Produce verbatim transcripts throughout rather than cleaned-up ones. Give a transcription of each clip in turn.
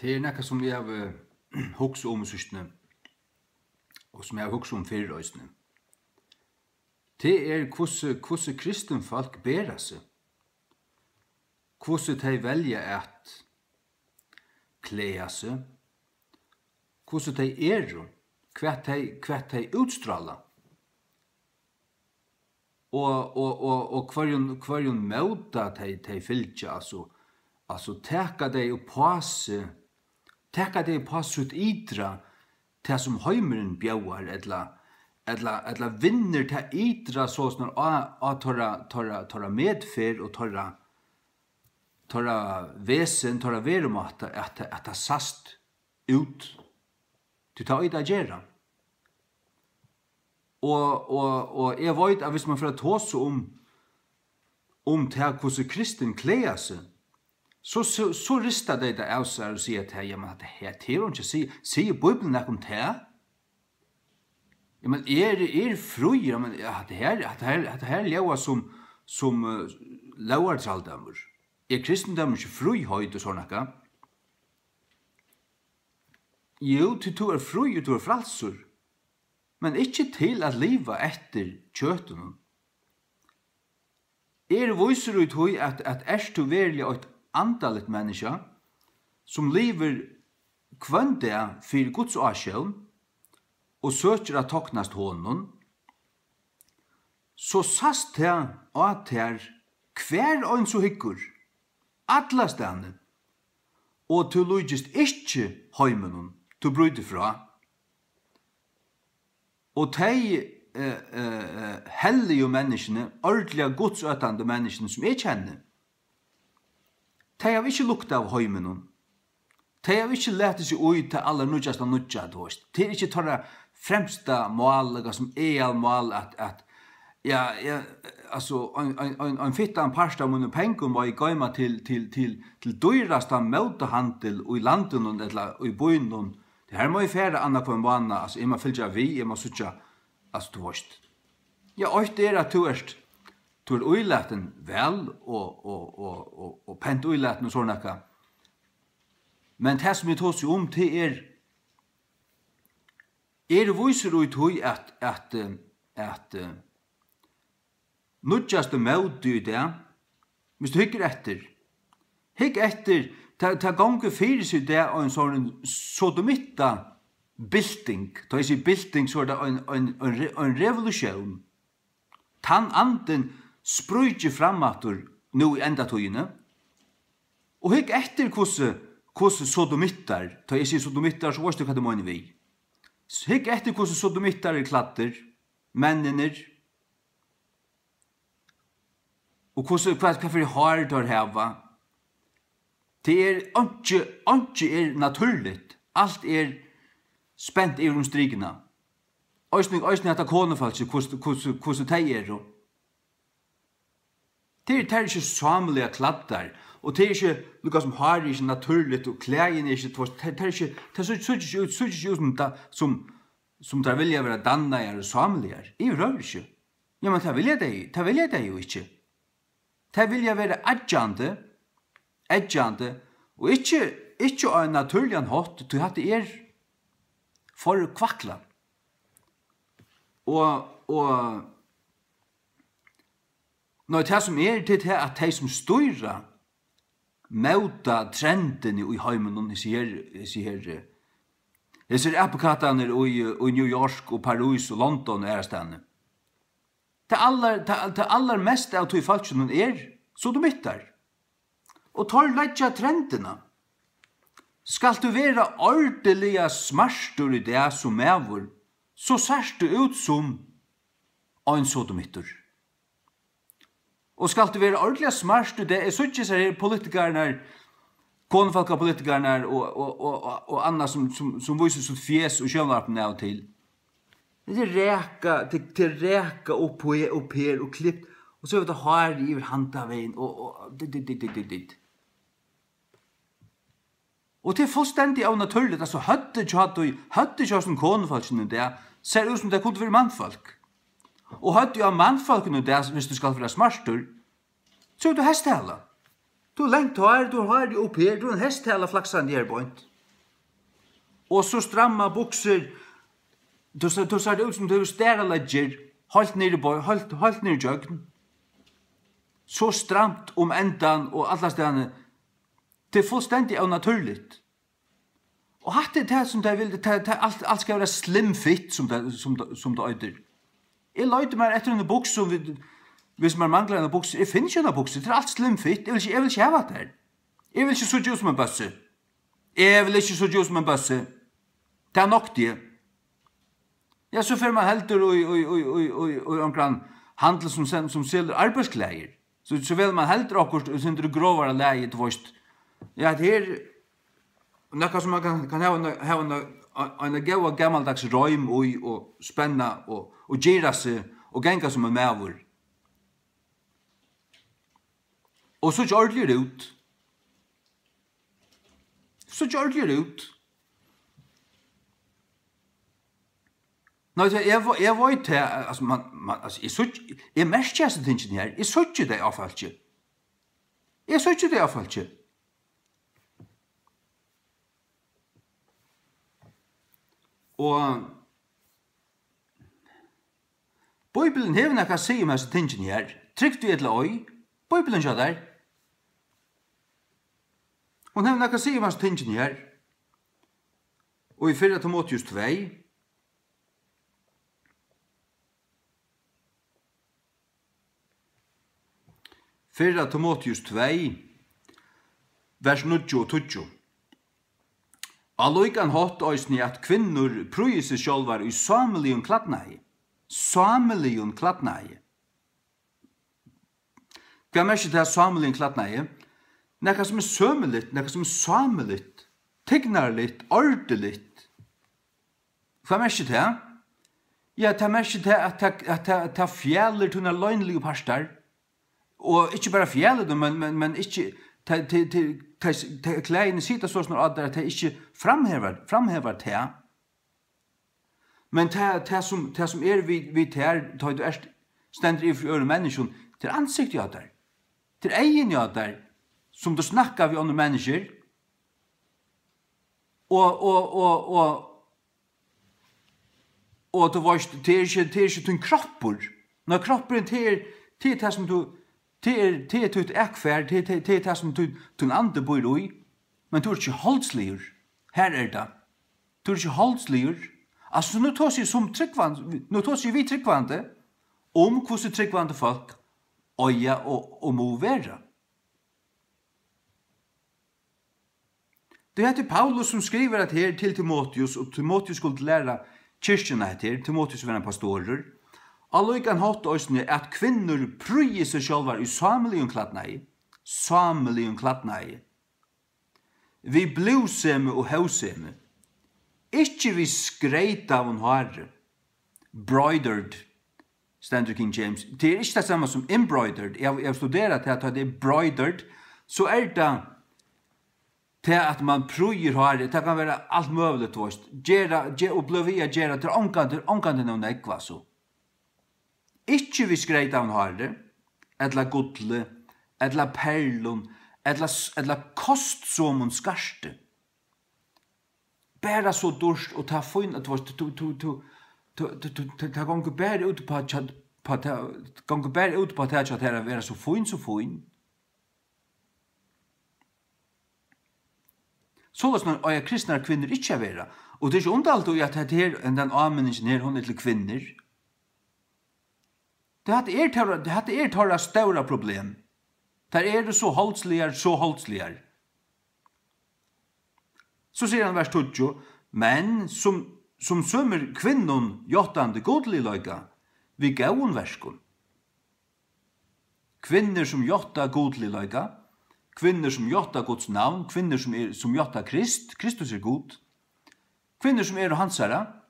Tað er nakað, sum eg havi hugsað um í síðstuni, og sum eg havi hugsað um fyrr eisini. Tað er, hvussu, hvussu kristin fólk bera seg, hvussu tey velja at klæða seg, hvussu tey eru, hvat tey, hvat tey útstrála. Og, og, og, og hvørjum, hvørjum móta tey, tey fylgja, altso, altso, taka tey uppá seg, taka tey uppá sítt ytra, tað sum heimurin bjóðar, ella, ella, ella vinnur tað ytra soleiðis á, á teirra, teirra, teirra medferð og teirra, teirra vesen, teirra verumáta, at, at tað sæst út, tí tað eitur at gera. Og, og, og eg veit, at viss mann fer at tosa um, um tað, hvussu kristin klæða seg, so, so, so rista tey tað av sær og siga, at, ja, men hatta her, tað er hon ikki at siga. Sigur Bíblian nakað um tað? Ja, men er, er frí, ja, men, ja, hatta her, hatta her, hatta her ljóðar sum, sum, eh, lógartrældarmur. Er kristindómur ikki fríheit og sovorðið nakað? Jú, tí tú ert frí og tú ert frælsur, men ikki til at liva eftir kjøtinum. Eg eri vísur í tí, at, at ert tú veruliga eitt andaligt menniskja, sum livir hvønn dag fyri Guds ásjón og søkir at toknast honum, so sæst tað á tær, hvar ein so hyggur, allastaðni, og tú líkist ikki heiminum, tú brýtur frá. Og tey, eh, eh, eh, helligu menniskjuni, ordiliga gudsóttandi menniskjuni, sum eg kenni, tey hava ikki luktað av heiminum. Tey hava ikki latið seg í tað allarnýggjasta nýggja, tú veist. Tað er ikki teirra fremsta mál, ella sum aðalmál at, at, ja, ja, altso, ein, ein, ein, ein fittan part av mínum pengum má eg goyma til, til, til, til dýrasta mótahandil í landinum ella í býnum. Tað her má eg fara annanhvønn mánað, altso, eg má fylgja við, eg má síggja, altso, tú veist. Ja, eitt er, at tú ert, tú ert ílatin væl og, og, og, og, og pent ílatin og sovorðið nakað. Men tað, sum eg tosi um, tað er, eg eri vísur í tí, at, at, eh, at, eh, nýggjasta mótið í dag, viss tú hyggur eftir, hygg eftir, tað, tað gongur fyri seg í dag ein sovorðin sodomitta-bylting. Tá eg sigi bylting, so er tað ein, ein, ein re-, ein revolutión. Tann andin spríkir fram aftur nú í endatíðini. Og hygg eftir, hvussu, hvussu sodomittar, tá eg sigi sodomittar, so veitst tú, hvat eg meini við. Hygg eftir, hvussu sodomittar eru klæddir, menninir, og hvussu, hvat, hvat fyri hár teir hava. Tað er einki, einki er natúrligt. Alt er spent yvir um strikuna. Eisini, eisini hetta konufólkið, hvussu, hvussu, hvussu tey eru. Tey, tey eru ikki sámiliga klæddar, og tey eru ikki, líka sum hárið er ikki natúrligt, og klæðini eru ikki, tú veist, tey, tey eru ikki, tey síggja, síggja ikki út, síggja ikki út sum ta-, sum, sum tær vilja vera dannaðar og sámiligar. Yvirhøvur ikki. Ja, men tað vilja tey, tað vilja tey jo ikki. Tey vilja vera eggjandi, eggjandi, og ikki, ikki á ein natúrligan hátt, tí hatta er forkvaklað. Og, og, nei, tað sum er, tað er tað, at tey sum stýra móta trendini í heiminum, hesi her, hesi her, eh, hesir apekattarnir í, í New York og París og London og aðrastaðni. Tað allar-, tað, tað allarmesta av tí fólkinum er sodomittar. Og teir leggja trendina. Skalt tú vera ordiliga smartur í dag sum maður, so sært tú út sum ein sodomittur. Og skalt tú vera ordiliga smartur, tað eg síggi hesar her politikararnar, konufólkapolitikararnar og, og, og, og, og annað sum, sum, sum vísir sítt fjes í sjónvarpinum av og til. Tað er raka, tað, tað er raka upp og, upp her og klipt, og so er tað hárið yvir handan vegin og, og, dit, dit, dit. Og tað er fullstendig ónatúrligt, altso, høvdið hjá tí, høvdið hjá hesum konufólkinum í dag, sær út sum tað kundi verið mannfólk. Og høvdið á mannfólkinum í dag, viss tú skalt vera smartur, so er tú hesthala. Tú hevur langt hár, tú hevur hárið upp her, tú hevur ein hesthala flaksandi her beint. Og so strammar buksur, tú sær, tú sær tað út sum tú hevur staraleiggir heilt niður í bø-, heilt, heilt niður ígjøgnum. So stramt um endan og allastaðni. Tað er fullstendig ónatúrligt. Og hatta er tað, sum tey vilja, tað, tað, alt, alt skal vera slim fit, sum tað, sum tað, sum tað eitur. Eg leiti mær eftir eini buksu, sum vit, viss mær manglar eina buksu, eg finni ikki eina buksu, tað er alt slim fit, eg vil ikki, eg vil ikki hava tað her. Eg vil ikki síggja út sum ein bøssi. Eg vil ikki síggja út sum ein bøssi. Tað nokti eg. Ja, so fer mann heldur í, í, í, í, í, í onkran handil sum sen-, sum selur arbeiðsklæðir. So, so velur mann heldur okkurt, sum er í grovara lagi, tú veist. Ja, tað er nakað sum mann kann, kann hava eina, hava eina, eina góða gamaldags reim í og spenna og, og gira seg og ganga sum ein maður. Og síggja ordiligur út. Síggja ordiligur út. Nei, tað, eg ve-, eg veit tað, altso, man, man, altso, eg síggi, eg merki hasi tingini her, eg síggi tey á fólki. Eg síggi tey á fólki. Og Bíblian hevur nakað at siga um hasi tingini her. Trúgv tí ella ei. Bíblian hjá tær. Hon hevur nakað at siga um hasi tingini her. Og í fyrra Timoteus tvey. Fyrra Timoteus tvey, vers níggju og tíggju. Á líkan hátt eisini, at kvinnur prýði seg sjálvar í sámiligum klædnaði. Sámiligum klædnaði. Hvat merkir tað, sámiligum klædnaði? Nakað sum er sømiligt, nakað sum er sámiligt, tignarligt, ordiligt. Hvat merkir tað? Ja, tað merkir tað, at tað, at tað, at tað fjalir tínar loyniligu partar. Og ikki bara fjalir tað, men, men, men ikki, tað, tað, tað, tað, tað, klæðini sita so snar á tær, at tað ikki framhevar, framhevar tað. Men tað, tað sum, tað sum er við, við tær, tá tú ert, stendur yvir fyri øðrum menniskjum, tað er ansiktið á tær. Tað er eyguni á tær, sum tú snakkar við onnur menniskjur. Og, og, og, og, og tú veist, tað er ikki, tað er ikki tín kroppur. Nei, kroppurin, tað er, tað er tað sum tú, tað er, tað er títt akfar, tað er, tað, tað er tað sum tín, tín andi býr í. Men tú ert ikki holdsligur. Her er tað. Tú ert ikki holdsligur. Altso, nú tosi eg sum trúgvandi, nú tosi eg við trúgvandi um, hvussu trúgvandi fólk eiga og, og mugu vera. Tí hetta er Paulus, sum skrivar hetta her til Timoteus, og Timoteus skuldi læra kirkjuna hetta her. Timoteus var ein pastorur. Á líkan hátt eisini, at kvinnur prýði seg sjálvar í sámiligum klædnaði. Sámiligum klædnaði. Við blúsemi og hóvsemi. Ikki við skreytaðum hári. Broidered, stendur King James. Tað er ikki tað sama sum embroidered. Eg havi, eg havi studerað tað, tá tað er broidered, so er tað tað, at mann prýðir hárið. Tað kann vera alt møguligt, tú veist. Gera, ge-, og blíva við at gera, tað er ongantíð, ongantíð nóg nógv, altso. Ikki við skreytaðum hári, ella gulli, ella perlum, ella s-, ella kostsomum skarti. Bara so dýrt og tað fín, at tú veist, tú, tú, tú, tað gongur bara út uppá tjá-, uppá tað, gongur bara út uppá tað hjá tær at vera so fín, so fín. Soleiðis eiga kristnar kvinnur ikki at vera. Og tað er ikki undarligt, at hetta her, hendan áminningin her, hon er til kvinnur. Tað, hatta er teirra, hatta er teirra stóra problem. Tær eru so holdsligar, so holdsligar. So sigur hann, vers tíggju: "Men sum, sum sumir kvinnum játtandi gudligleika við góðum verkum." Kvinnur sum játta gudligleika, kvinnur sum játta Guds navn, kvinnur sum er, sum játta Krist, Kristus er Gud, kvinnur sum eru hansara,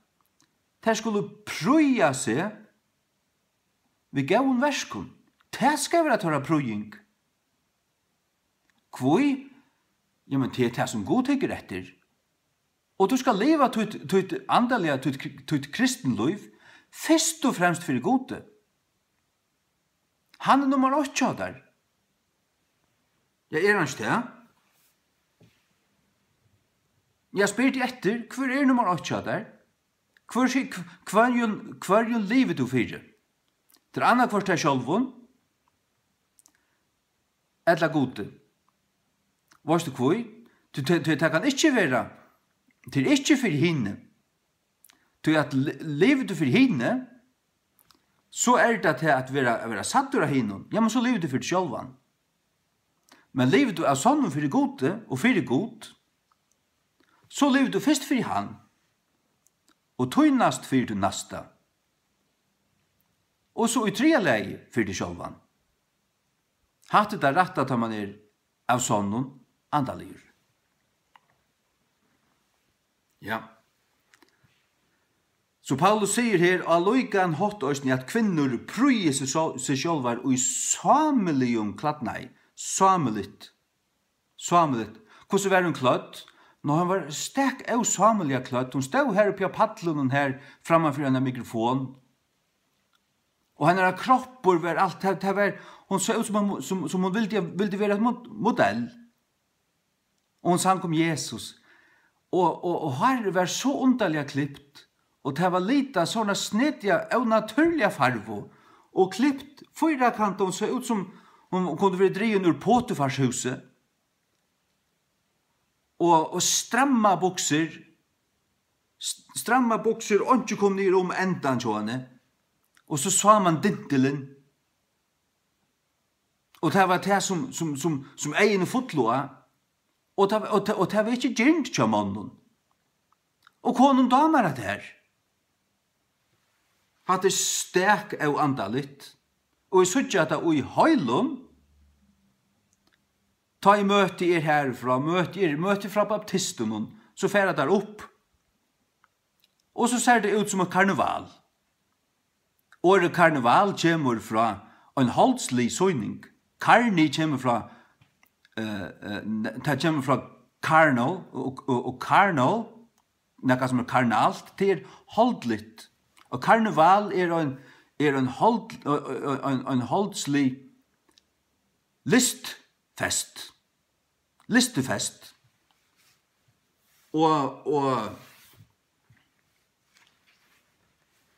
tær skulu prýða seg við góðum verkum. Tað skal vera teirra prýðing. Hví? Jamen, tað er tað, sum Gud hyggur eftir. Og tú skal liva títt, títt andaliga, títt kri-, títt kristinlív fyrst og fremst fyri Gudi. Hann er nummar eitt hjá tær. Ja, er hann ikki tað? Eg spyr teg eftir, hvør er nummar eitt hjá tær? Hvør si-, hv-, hvørjum, hvørjum livir tú fyri? Tað er annaðhvørt tær sjálvum, ella Gudi. Veitst tú hví? Tí, tí, tí tað kann ikki vera, tað er ikki fyri hini. Tí at li-, livir tú fyri hini, so er tað tað at vera, at vera sæddur av hinum. Ja, men so livir tú fyri teg sjálvan. Men livir tú av sonnum fyri Gudi og fyri Gud, so livir tú fyrst fyri hann, og tí næst fyri tú næsta, og so í triðja lagi fyri teg sjálvan. Hatta er tað rætta, tá man er av sonnum andaligur. Ja. So Paulus sigur her, á líkan hátt eisini, at kvinnur prýði seg sjál-, seg sjálvar í sámiligum klædnaði. Sámiligt. Sámiligt. Hvussu var hon klødd? Ná, hon var stak ósámiliga klødd. Hon stóð her uppi á pallinum her, framman fyri eina mikrofon. Og hennara kroppur var alt, tað, tað var, hon sá út sum hon, sum, sum hon vildi, vildi vera mod-, modell. Og hon sang um Jesus. Og, og, og hárið var so undarliga klipt, og tað var litað sovorðna snediga, ónatúrliga farvu, og klipt fýrakant, og hon sá út sum hon kundi verið drigin úr Potifars húsi. Og, og strammar buksur, s-, strammar buksur, og einki kom niður um endan hjá henni. Og so sá man dyntilin. Og tað var tað, sum, sum, sum, sum eyguni fullu á. Og tað, og tað, og tað var ikki girnd hjá monnum. Og konum dámar at tað her. Hatta er stak óandaligt. Og eg síggi hatta í heilum. Tá eg møti er herfrá, møti er, møti frá baptistunum, so fara teir upp. Og so sær tað út sum eitt karneval. Orðið karneval kemur frá ein holdslig sýning. Karni kemur frá, eh, eh, ne-, tað kemur frá carnal, og, og, og carnal, nakað sum er karnalt, tað er holdligt. Og karneval er ein, er ein hold-, ein, ein, ein holdslig listfest. Listfest. Og, og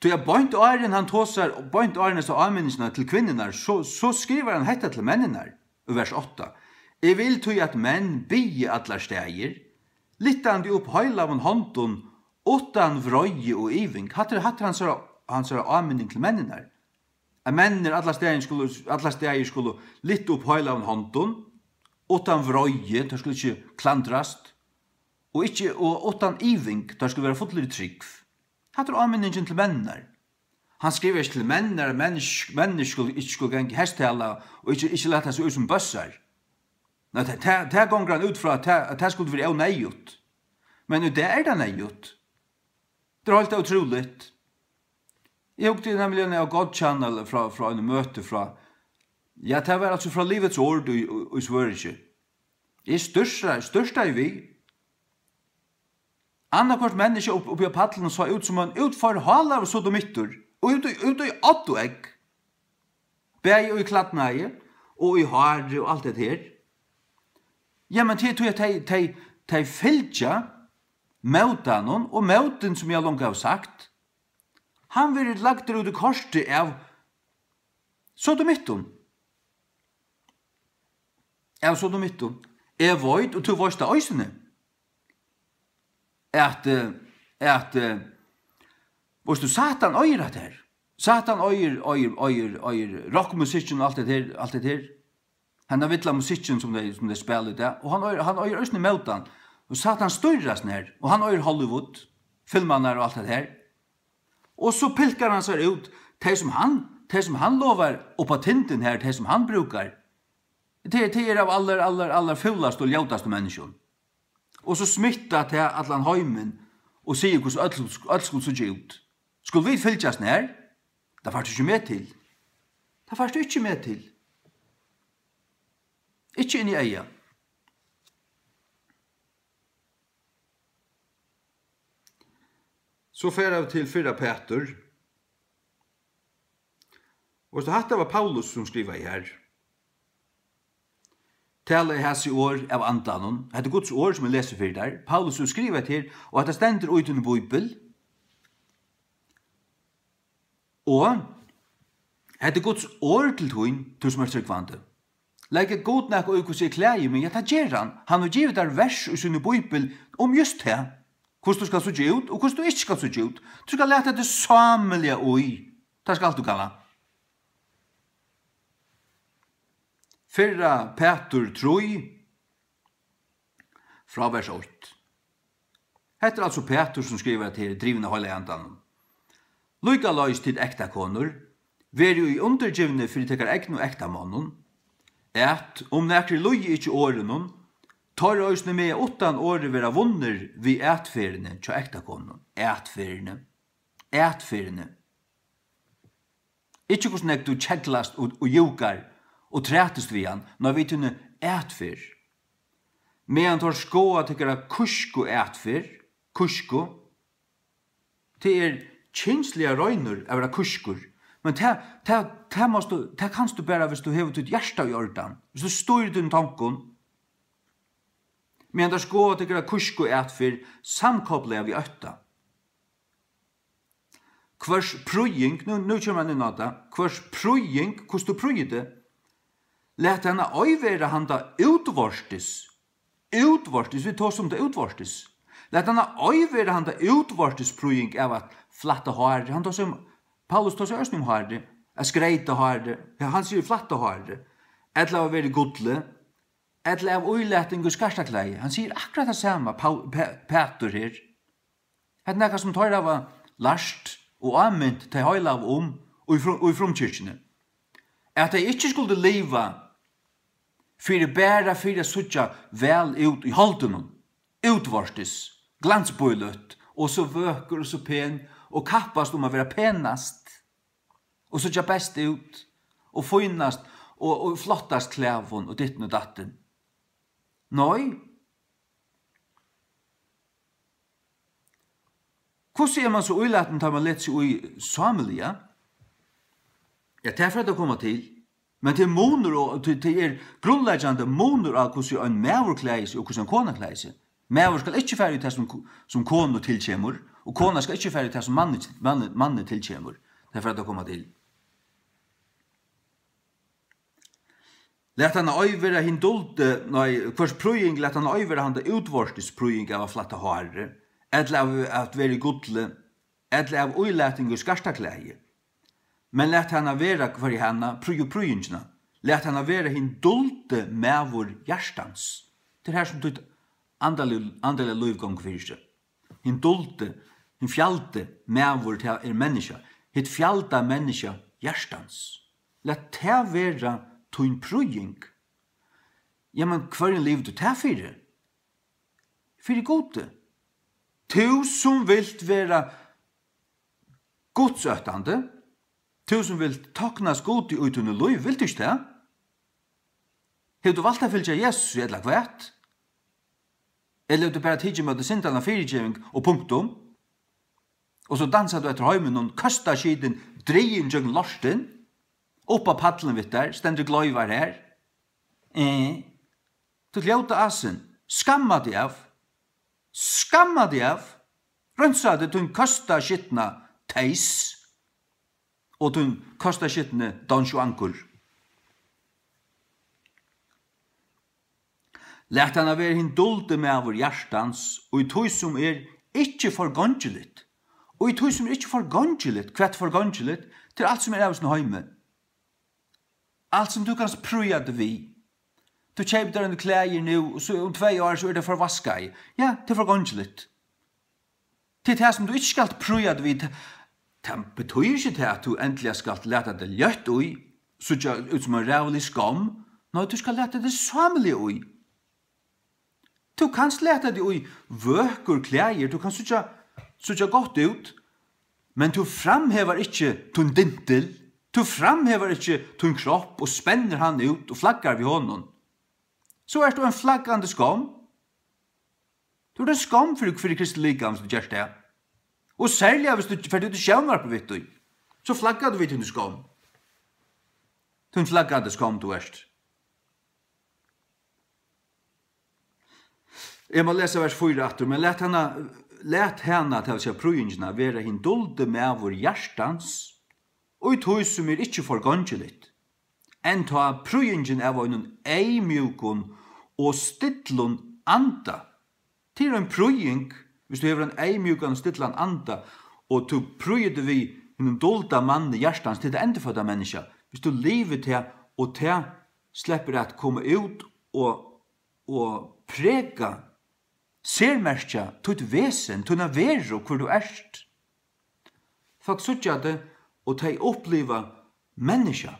tí at beint áðrenn hann tosar, beint áðrenn hesa áminningina til kvinnurnar, so, so skrivar hann hetta til menninar í vers átta: Eg vil tí, at menn biðja allar staðir, lyftandi upp heilagum hondum, uttan vreiði og iving. Hatta er, hatta er hansara, hansara áminning til menninar. At menninir allar staðir skulu, allar staðir skulu lyfta upp heilagum hondum, uttan vreiði, teir skulu ikki klandrast, og ikki, og uttan iving, teir skulu vera fullir í trúgv. Hatta er áminningin til menninar. Hann skrivar ikki til menninar, at menn, menn skulu, ikki skulu ganga í hesthala og ikki, ikki lata seg út sum bøssar. Nei, tað, tað, tað gongur hann út frá, at tað, at tað skuldi verið óneyðugt. Men í dag er tað neyðugt. Tað er heilt ótrúligt. Eg hugdi nemliga á God Channel frá, frá einum møti frá, ja, tað var altso frá Livets Ord í, í, í Svøríki. Eg stúrtaði, stúrtaði við. Annaðhvørt menniskja upp, uppi á pallinum sá út sum ein útforhálaður sodomittur. Og út í, út í átta og egg. Bæði í klædnaði og í hári og alt hetta her. Jamen, tað er tí, at tey, tey, tey fylgja mótanum, og mótin, sum eg longu havi sagt, hann verður lagdur út í kortið av sodomittum. Av sodomittum. Eg veit, og tú veitst tað eisini, at, eh, at, eh, veitst tú, Satan eigur hatta her. Satan eigur, eigur, eigur, eigur rokkmusikkin og alt det her, alt det her. Hann hevur villað musikkin, sum tey, sum tey spæla í dag, og hann eigur, hann eigur eisini mótan. Og Satan stýrir hasum her, og hann eigur Hollywood, filmarnar og alt det her. Og so pilkar hann sær út, tey sum hann, tey sum hann lovar upp á tindin her, tey sum hann brúkar, tey, tey eru av allar, allar, allar fúlastu og ljótastu menniskjum. Og so smittar tað allan heimin og sigur, hvussu øll, øll skulu síggja út. Skulu vit fylgjast nær? Tað fært tú ikki meg til. Tað fært tú ikki meg til. Ikki inn í eygað. So fara vit til fyrra Pætur. Og so hatta var Paulus, sum skrivaði her. Tala hasi orð av Andanum. Hetta er Guds orð, sum eg lesi fyri tær. Paulus hevur skrivað hetta her, og hetta stendur í tín bíbel. Og hetta er Guds orð til tín, tú sum ert trúgvandi. Leggur Gud nakað í, hvussu eg klæði meg? Ja, tað ger hann. Hann hevur givið tær vers í síni bíbel um júst tað. Hvussu tú skalt síggja út, og hvussu tú ikki skalt síggja út. Tú skalt lata teg sámiliga í. Tað skalt tú, Kalla. Fyrra Pætur trý, frá vers eitt. Hetta er altso Pætur, sum skrivar hetta her, drivin av Heilaga Andanum. Líkaleiðis, tit ektakonur, verið í undirgivni fyri tykkara egnu ektamonnum, at, um nakrir lýða ikki orðinum, teir eisini mega uttan orðið vera vunnir við atferðini hjá ektakonunum. Atferðini. Atferðini. Ikki hvussu nógv tú keglast og, og júkar og trætist við hann, nei, við tíni atferð. Meðan teir skoða tykkara kúsku atferð, kúsku, tað er kynsliga reinur at vera kúskur, men tað, tað, tað mást tú, tað kanst tú bara, viss tú hevur títt hjarta í ordan, viss tú stýrir tínum tonkum. Meðan teir skoða tykkara kúsku atferð samkoplaða við ótta. Hvørs prýðing, nú, nú kemur hann inn á tað, hvørs prýðing, hvussu tú prýðir teg, lat hana ei vera handa útvortis, útvortis, vit tosa um tað útvortis, lat hana ei vera handa útvortis prýðing av at flætta hárið, hann tosar um, Paulus tosar eisini um hárið, at skreyta hárið, ja, hann sigur flætta hárið, ella at vera í gulli, ella av ílating í skartaklæði, hann sigur akkurát tað sama, Pá-, Pæ-, Pætur her. Hetta er nakað, sum teir hava lært og ámint tey heilagu um í fru-, í frumkirkjuni, at tey ikki skuldu liva fyri bara fyri at síggja væl út í holdinum, útvortis, glansbíligt og so vøkur og so pen og kappast um at vera penast og síggja best út og fínast og, og flottast klæðum og ditten og datten. Nei, hvussu er mann so ílatin, tá mann letur seg í sámiliga? Ja, tað fer at koma til. Men tað er munur, og tað, tað er grundleggjandi munur á, hvussu ein maður klæðir seg og hvussu ein kona klæðir seg. Maður skal ikki fara í tað, sum, sum konu tilkemur, og kona skal ikki fara í tað, sum manni, manni, manni tilkemur. Tað fer at koma til. Lat hana ei vera hin duldi, nei, hvørs prýðing, lat hana ei vera handa útvortis prýðing av at flætta hárið, ella av at vera í gulli, ella av ílating í skartaklæði. Men lat hana vera, hvørja hana, prýðu prýðingina. Lat hana vera hin duldi maður hjartans. Tað er har, sum títt andaliga, andaliga lív gongur fyri seg. Hin duldi, hin fjaldi maður, tað er menniskja. Hitt fjalda menniskja hjartans. Lat tað vera tín prýðing. Jamen, hvørjum livir tú tað fyri? Fyri Gudi. Tú sum vilt vera gudsóttandi, tú sum vilt toknast Gudi í tíni lív, vilt tú ikki tað? Hevur tú valt at fylgja Jesus ella hvat? Ella hevur tú bara tikið ímóti syndanna fyrigeving og punktum? Og so dansar tú eftir heiminum, køstaskitin, drigin gjøgnum lortin, upp á pallin við tær, stendur gleivar har. Eh, tú ljóta asin, skamma teg av, skamma teg av, reinsa teg, tín køstaskitna teys. Og tín køstaskitni Don Juan-kur. Lat hana vera hin duldi maður hjartans, í tí sum er ikki forgongiligt. Og í tí sum er ikki forgongiligt, hvat er forgongiligt? Tað er alt sum er av hesum heimi. Alt sum tú kanst prýða teg við. Tú keypir tær eini klæðir nú, og so um tvey ár, so er tað forvaskað. Ja, tað er forgongiligt. Tað er tað, sum tú ikki skalt prýða teg við. Tað betýðir ikki tað, at tú endiliga skalt lata teg ljótt í, síggja út sum ein ræðulig skomm. Nei, tú skalt lata teg sámiliga í. Tú kanst lata teg í vøkur klæðir, tú kanst síggja, síggja gott út, men tú framhevar ikki tín dyntil, tú framhevar ikki tín kropp og spennir hann út og flaggar við honum. So ert tú ein flaggandi skomm. Tú ert ein skomm fyri, fyri Kristi likam, sum tú gert tað. Og serliga, viss tú fert út í sjónvarpið við tí, so flaggar tú við tíni skomm. Tín flaggandi skomm tú ert. Eg má lesa vers fýra aftur, men lat hana, lat hana, tað vil siga prýðingina, vera hin duldi maður hjartans, í tí sum er ikki forgongiligt. Enntá prýðingin av einum eyðmjúkum og stillum anda. Tað er ein prýðing, viss tú hevur ein eyðmjúkan og stillan anda, og tú prýðir teg við hinum dulda manni hjartans, til tað endurfødda menniskja. Viss tú livir tað, og tað sleppur at koma út og, og prega, sermerkja títt vesen, tína veru, hvør tú ert. Fólk síggja teg, og tey uppliva menniskja.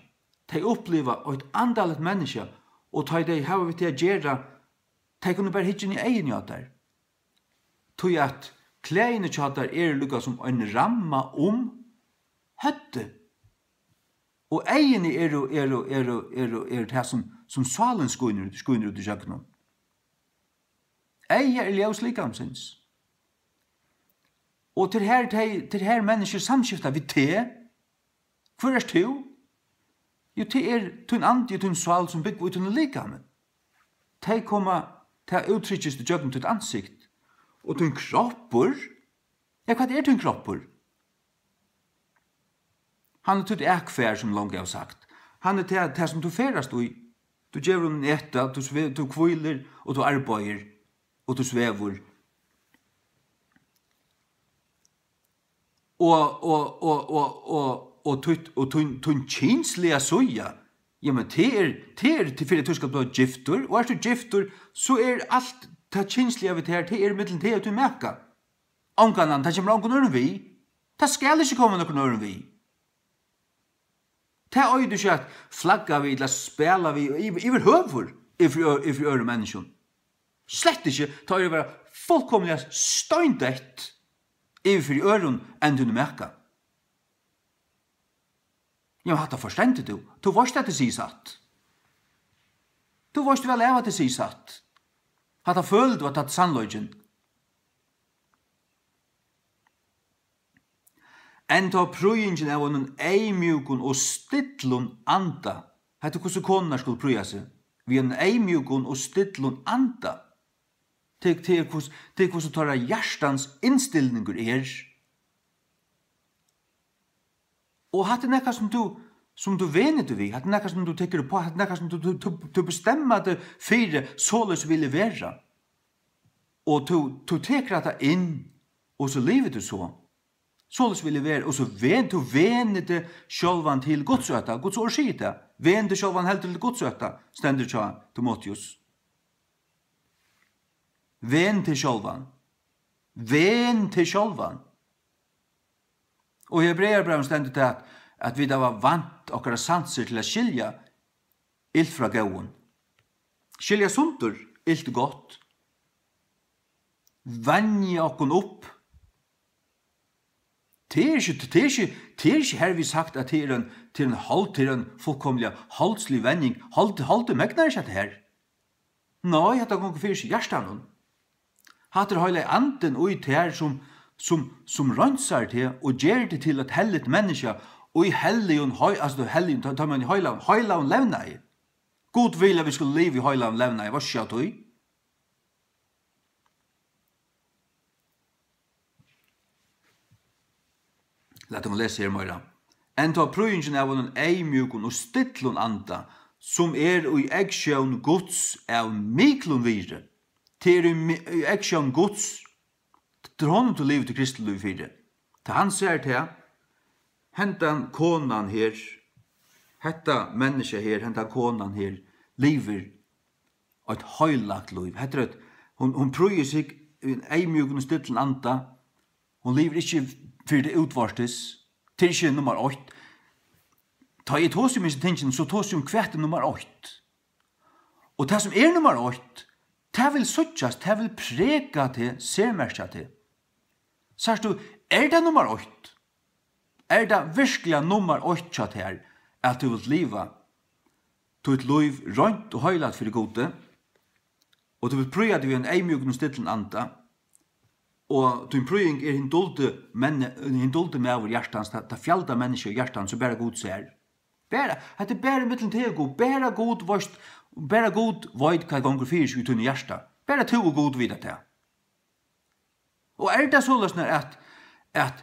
Tey uppliva eitt andaligt menniskja, og tá ið tey hava við teg at gera, tey kunnu bara hyggja inn í eyguni á tær. Tí at klæðini hjá tær eru líka sum ein ramma um høvdið. Og eyguni eru, eru, eru, eru, eru tað, sum, sum sálin skínur, skínur út ígjøgnum. Eygað er ljós likamsins. Og til her, tey, til her menniskjur samskifta við teg. Hvør ert tú? Jú, tað er tín andi og tín sál, sum búgva í tínum likami. Tey koma, tað úttrykkist ígjøgnum títt ansikt. Og tín kroppur, ja, hvat er tín kroppur? Hann er títt akfar, sum longu er sagt. Hann er tað, tað, sum tú ferðast í. Tú gevur honum at eta, tú sve-, tú hvílir og tú arbeiðir og tú svevur. Og, og, og, og, og, og títt, og tín, tín kynsliga síða, jamen, tað er, tað er til fyri, at tú skal blíva giftur, og ert tú giftur, so er alt tað kynsliga við tær, tað er millum teg og tín maka. Ongan annan, tað kemur ongum øðrum við. Tað skal ikki koma nøkrum øðrum við. Tað eigur tú ikki at flagga við, ella spæla við, yvir, yvirhøvur, yvir fyri ø-, yvir fyri øðrum menniskjum. Slett ikki, tá er at vera fullkomiliga steindeytt yvir fyri øðrum enn tínum maka. Ja, men hatta forstendur tú. Tú veitst, at eg sigi satt. Tú veitst væl av, at eg sigi satt. Hatta følir tú, at hatta er sannleikin. Enntá prýðingin av einum eyðmjúkum og stillum anda. Hetta er, hvussu konurnar skulu prýða seg. Við einum eyðmjúkum og stillum anda. Tað, tað er, hvussu, tað er, hvussu teirra hjartans innstilningur er. Og hatta er nakað, sum tú, sum tú venur teg við. Hatta er nakað, sum tú tekur upp á. Hatta er nakað, sum tú, tú, tú, tú bestemmar teg fyri, soleiðis vil eg vera. Og tú, tú tekur hatta inn, og so livir tú so. Soleiðis vil eg vera, og so ven-, tú venur teg sjálvan til Guds ótta. Guds orð sigur tað. Ven teg sjálvan heldur til Guds ótta, stendur hjá Timoteus. Ven teg sjálvan. Ven teg sjálvan. Og í Hebrearabrævinum stendur tað, at, at vit hava vant okkara sansir til at skilja ilt frá góðum. Skilja sundur ilt og gott. Venja okkum upp. Tað er ikki, tað er ikki, tað er ikki hervið sagt, at tað er ein, tað er ein hold, tað er ein fullkomiliga holdslig venjing. Hold, holdið megnar ikki hetta her. Nei, hetta gongur fyri seg í hjartanum. Hatta er heilagi andin í tær, sum, sum, sum reinsar teg og ger teg til eitt helligt menniskja, og í helligum, hei-, altso, helligum, tá, tá man í heilagum, heilagum levnaði. Gud vil, at vit skulu liva í heilagum levnaði, vart sjá tí. Lat okkum lesa her meira. Enntá prýðingin av honum eyðmjúkum og stillum anda, sum er í eygsjón Guds av miklum virði. Tað er í mi-, í eygsjón Guds, tað er honum, tú livir títt kristilív fyri. Tá hann sær tað, hendan konan her, hetta menniskja her, hendan konan her, livir eitt heilagt lív. Hetta er eitt, hon, hon prýðir seg í ein eyðmjúkum og stillum anda. Hon livir ikki fyri tað útvortis. Tað er ikki nummar eitt. Tá eg tosi um hesi tingini, so tosi eg um, hvat er nummar eitt. Og tað, sum er nummar eitt, tað vil síggjast, tað vil prega teg, sermerkja teg. Sært tú, er tað nummar eitt? Er tað virkliga nummar eitt hjá tær, at tú vilt liva títt lív reint og heilagt fyri Gudi, og tú vilt prýða teg við ein eyðmjúkum og stillum anda, og tín prýðing er hin duldi menn-, hin duldi maður hjartans, tað, tað fjalda menniskja hjartans, sum bara Gud sær. Bara, hetta er bara millum teg og Gud, bara Gud veist, bara Gud veit, hvat gongur fyri seg í tínum hjarta. Bara tú og Gud vita tað. Og er tað soleiðis, at, at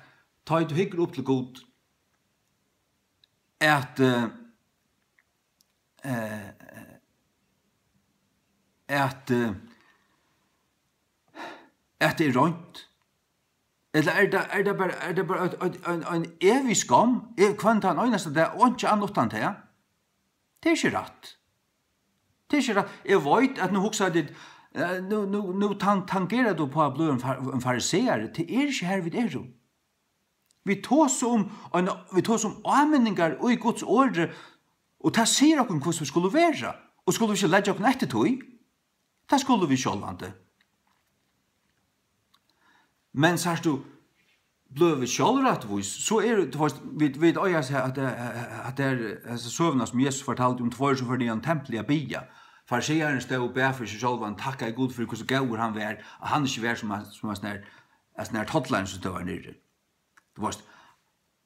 tá ið tú hyggur upp til Gud, at, eh, eh, at, eh, at tað er reint? Ella er tað, er tað bara, er tað bara ein, ein, ein, ein evig skomm? Er hvønn tann einasta dag, og einki annað uttan tað? Tað er ikki rætt. Tað er ikki rætt. Eg veit, at nú hugsa tit, eh, nú, nú, nú tan-, tangerar tú uppá at blíva ein far-, ein fariseari. Tað er ikki har, vit eru. Vit tosa um ein, vit tosa um áminningar í Guds orði, og tað sigur okkum, hvussu vit skulu vera. Og skulu vit ikki leggja okkum eftir tí? Tað skulu vit sjálvandi. Men sært tú, blíva vit sjálvrættvís, so er, tú veist, vit, vit eiga at, at, at, at tað er, hesa søguna, sum Jesus fortaldi um tveir, sum fóru niðan í templið at biðja. Farisearin stóð og bað fyri seg sjálvan, takkaði Gud fyri, hvussu góður hann var, at hann ikki var sum ein, sum ein sånn her, ein sånn her tollarin, sum stóð har niðri. Tú veist,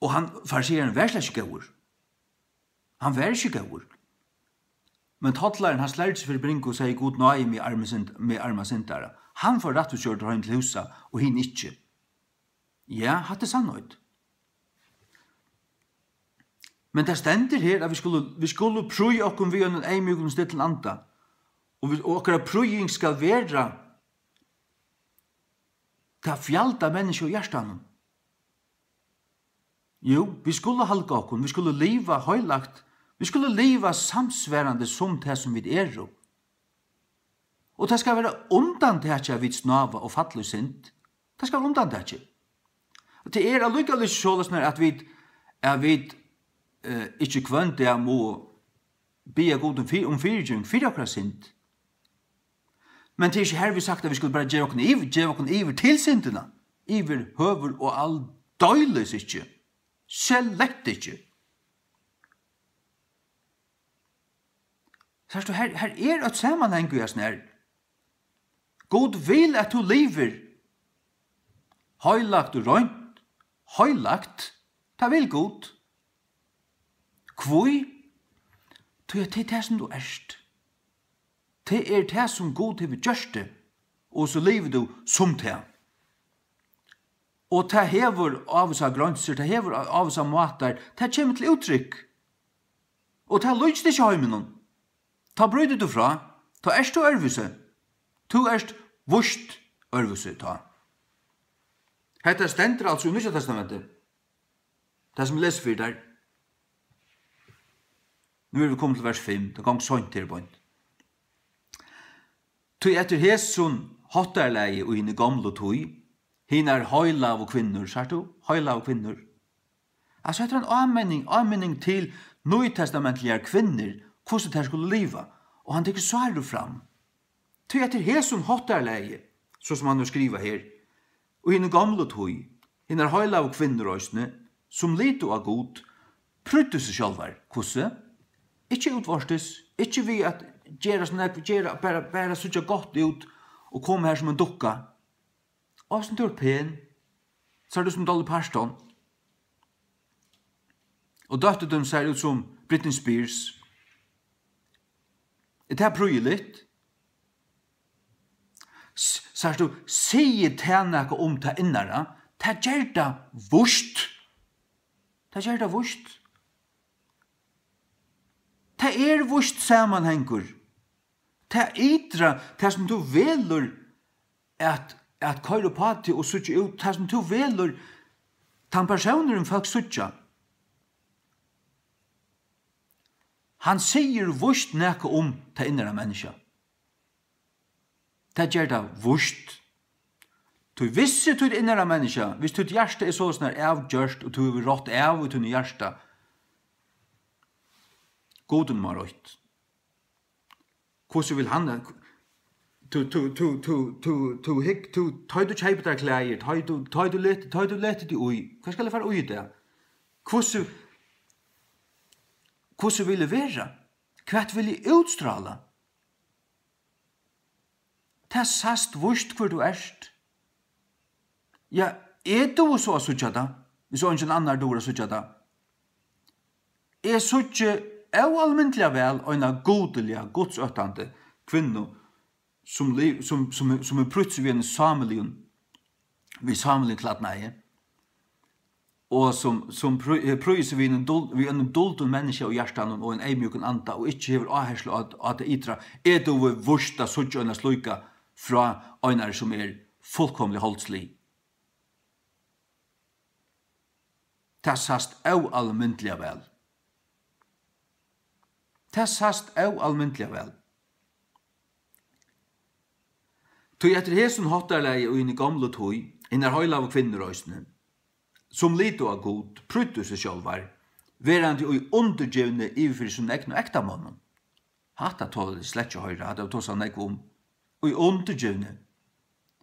og hann, farisearin var slett ikki góður. Hann var ikki góður. Men tollarin, hann slærdi seg fyri bringu og segði: "Gud, náði meg, armi synd-, meg, arma syndara." Hann fór rættvísgjørdur heim til húsa, og hin ikki. Ja, hatta er sannheit. Men tað stendur her, at vit skulu, vit skulu prýða okkum við einum eyðmjúkum, stillum anda. Og vit, og okkara prýðing skal vera tað fjalda menniskja í hjartanum. Jú, vit skulu halga okkum, vit skulu liva heilagt, vit skulu liva samsvarandi sum tað, sum vit eru. Og tað skal vera undantakið, at vit snáva og falla í synd. Tað skal vera undantakið. Og tað er allíkavæl ikki soleiðis, at vit, at vit, eh, ikki hvønn dag mugu biðja Gud um fyri-, um fyrigeving fyri okkara synd. Men tað er ikki her, vit sagt, at vit skulu bara geva okkum yvir, geva okkum yvir til syndina. Yvirhøvur og aldeilis ikki. Slett ikki. Sært tú, her, her er eitt samanhang í hesum her. Gud vil, at tú livir heilagt og reint. Heilagt. Tað vil Gud. Hví? Tí at tað er tað, sum tú ert. Tað er tað, sum Gud hevur gjørt teg, og so livir tú sum tað. Og tað hevur ávísar greinsur, tað hevur á-, ávísar mátar, tað kemur til úttrykk. Og tað líkist ikki heiminum. Tá brýtur tú frá, tá ert tú øðrvísi. Tú ert víst øðrvísi tá. Hetta stendur altso í Nýggja Testamenti. Tað, sum eg lesi fyri tær. Nú eru vit komin til vers fimm, tað gongur seint her beint. Tí eftir hesum háttarlagi í hini gomlu tíð, hinar heilagu kvinnur, sært tú? Heilagu kvinnur. Altso, hetta er ein áminning, áminning til nýtestamentligar kvinnur, hvussu tær skulu liva, og hann tekur Sáru fram. Tí eftir hesum háttarlagi, so sum hann hevur skrivað her, í hini gomlu tíð, hinar heilagu kvinnur eisini, sum litu á Gud, prýddu seg sjálvar. Hvussu? Ikki útvortis, ikki við at gera so nógv, gera, bara, bara síggja gott út og koma har sum ein dukka. Áh, sum tú ert pen, sært út sum Dolly Parton. Og dóttir tín sær út sum Britney Spears. Er tað prýðiligt? S-, sært tú, sigur tað nakað um tað innara? Tað ger tað víst. Tað ger tað víst. Tað er víst samanhangur. Tað ytra, tað sum tú velur at, at koyra upp á teg og síggja út, tað sum tú velur, tann persónurin fólk síggja, hann sigur víst nakað um tað innara menniskja. Tað ger tað víst. Tí vissi títt innara menniskja, viss títt hjarta er soleiðis nær avgjørt, og tú hevur rátt av í tínum hjarta, Gud er nummar eitt. Hvussu vil hann, tú, tú, hygg, tú, tá ið tú keypir tær klæðir, tá ið tú, tá ið tú letur, tá ið tú letur teg í, hvat skal eg fara í dag? Hvussu, hvussu vil eg vera? Hvat vil eg útstrála? Tað sæst víst, hvør tú ert. Ja, eg dugi so at síggja tað, hvis eingin annar dugir at síggja tað. Eg síggi óalmindiliga væl eina gudiliga, gudsóttandi kvinnu, sum, li- sum, sum, sum er prýtt við einum sámiligum, við sámiligum klædnaði, og sum, sum prý- eh, prýðir seg við einum dul- við einum duldum menniskja í hjartanum og ein eyðmjúkum anda og ikki hevur áherslu á, á tað ytra. Eg dugi víst at síggja eina slíka frá einari, sum er fullkomiliga holdslig. Tað sæst óalmindiliga væl. Tað sæst óalmindiliga væl. Tí eftir hesum háttarlagi í hini gomlu tíð, hinar heilagu kvinnur eisini, sum litu á Gud, prýddu seg sjálvar, verandi í undirgivni yvir fyri sínum egnu ektamonnum. Hatta tolir eg slett ikki at hoyra, hatta tosar nógv um. Í undirgivni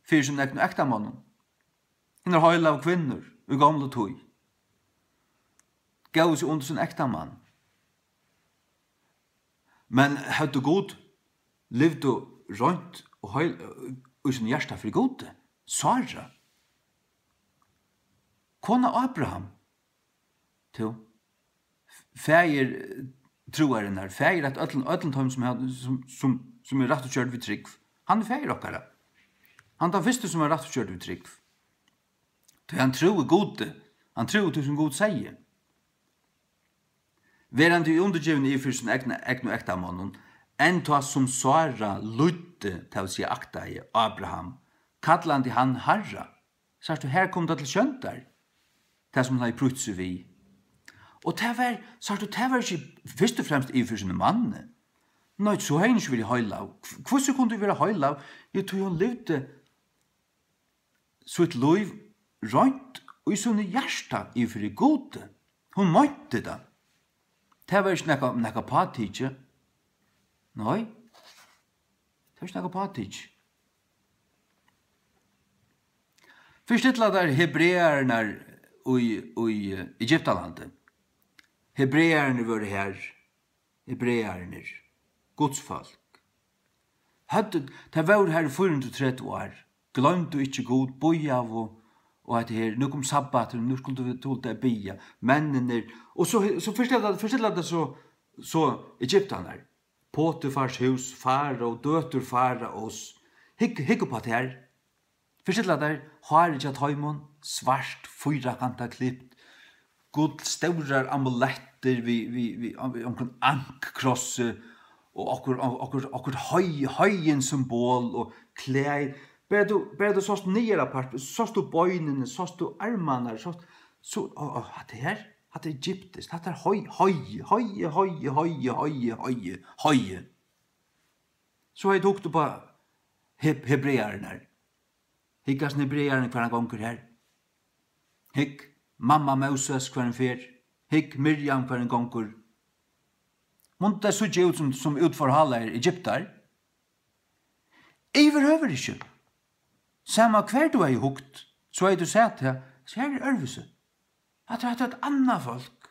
fyri sínum egnu ektamonnum. Hinar heilagu kvinnur í gomlu tíð góvu seg undir sín ektamann. Men høvdu Gud, livdu reint og heil í sínum hjarta fyri Gudi. Sára, kona Abraham, tú, faðir, eh, trúarinnar, faðir at øllum, øllum teimum, sum hava, sum, sum, sum er rættvísgjørd við trúgv. Hann er faðir okkara. Hann er tann fyrsti, sum er rættvísgjørd við trúgv. Tí hann trúði Gudi, hann trúði tí, sum Gud segði. Verandi í undirgivni yvir fyri sín egna, egnu ektamonnum, enn tá sum Sára lýddi, tað vil siga aktaði, Abraham, kallandi hann harra. Sært tú, her kom tað til sjóndar, tað sum hon hevði prýtt seg við. Og tað var, sært tú, tað var ikki fyrst og fremst yvir fyri sínum manni. Nei, so hevði hon ikki verið heilag. Hv-, hvussu kundi hon vera heilag? Jú, tí hon livdi sítt lív reint í síni hjarta yvir fyri Gudi. Hon meinti tað. Tað var ikki nakað, nakað pátikið. Nei. Tað var ikki nakað pátikið. Fyrst illa tær hebreararnar í, í Egyptalandi. Hebreararnir vóru har. Hebreararnir, Guds fólk. Høvdu, tey vóru har í fýra hundrað og tretivu ár, gloymdu ikki Gud, bíðaðu, og hetta her, nú kom sabbaturin, nú skuldu vit, skuldu tey biðja, menninir, og so, so forstilla, forstilla tað so, so Egyptarnar, Potifars hús, Farao, døtur Faraos, hygg, hygg upp á tær, Fyrst illa tær, hárið hjá teimum, svart, fýrakantað klipt, gull, stórar amulettir við, við, við, við onkrum ankkrossi og okkurt, okkurt, okkurt høg-, høgin symbol og klæðir. Bara tú, bara tú sást niðara part, sást tú beinini, sást tú armarnar, sást, so, á, á, hatta her, hatta er egyptiskt, hatta er høg-, høgi, høgi, høgi. So hevði tú hugt upp á heb-, hebreararnar. Hygg, hasin hebrearin, hvar hann gongur her. Hygg, mamma Móses, hvar hon fer. Hygg, Mirjam, hvar hon gongur. Mundu tær síggja út sum, sum útforhálaðir Egyptar? Yvirhøvur ikki. Sama hvar tú hevði hugt, so hevði tú sæð tað, so her er øðrvísi. Hatta, hatta er eitt annað fólk.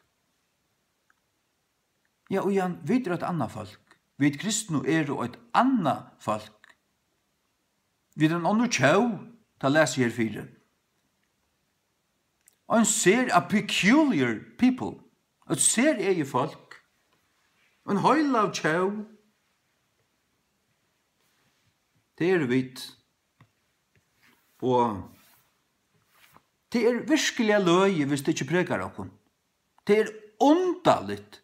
Ja, og Jan, vit eru eitt annað fólk. Vit kristnu eru eitt annað fólk. Vit eru ein onnur tjóð, tað las eg her fyri. Ein ser, a peculiar people. Eitt sereyðið fólk. Ein heilag tjóð. Tað eru vit. Og tað er virkuliga løgið, viss tað ikki prekar okkum. Tað er undarligt.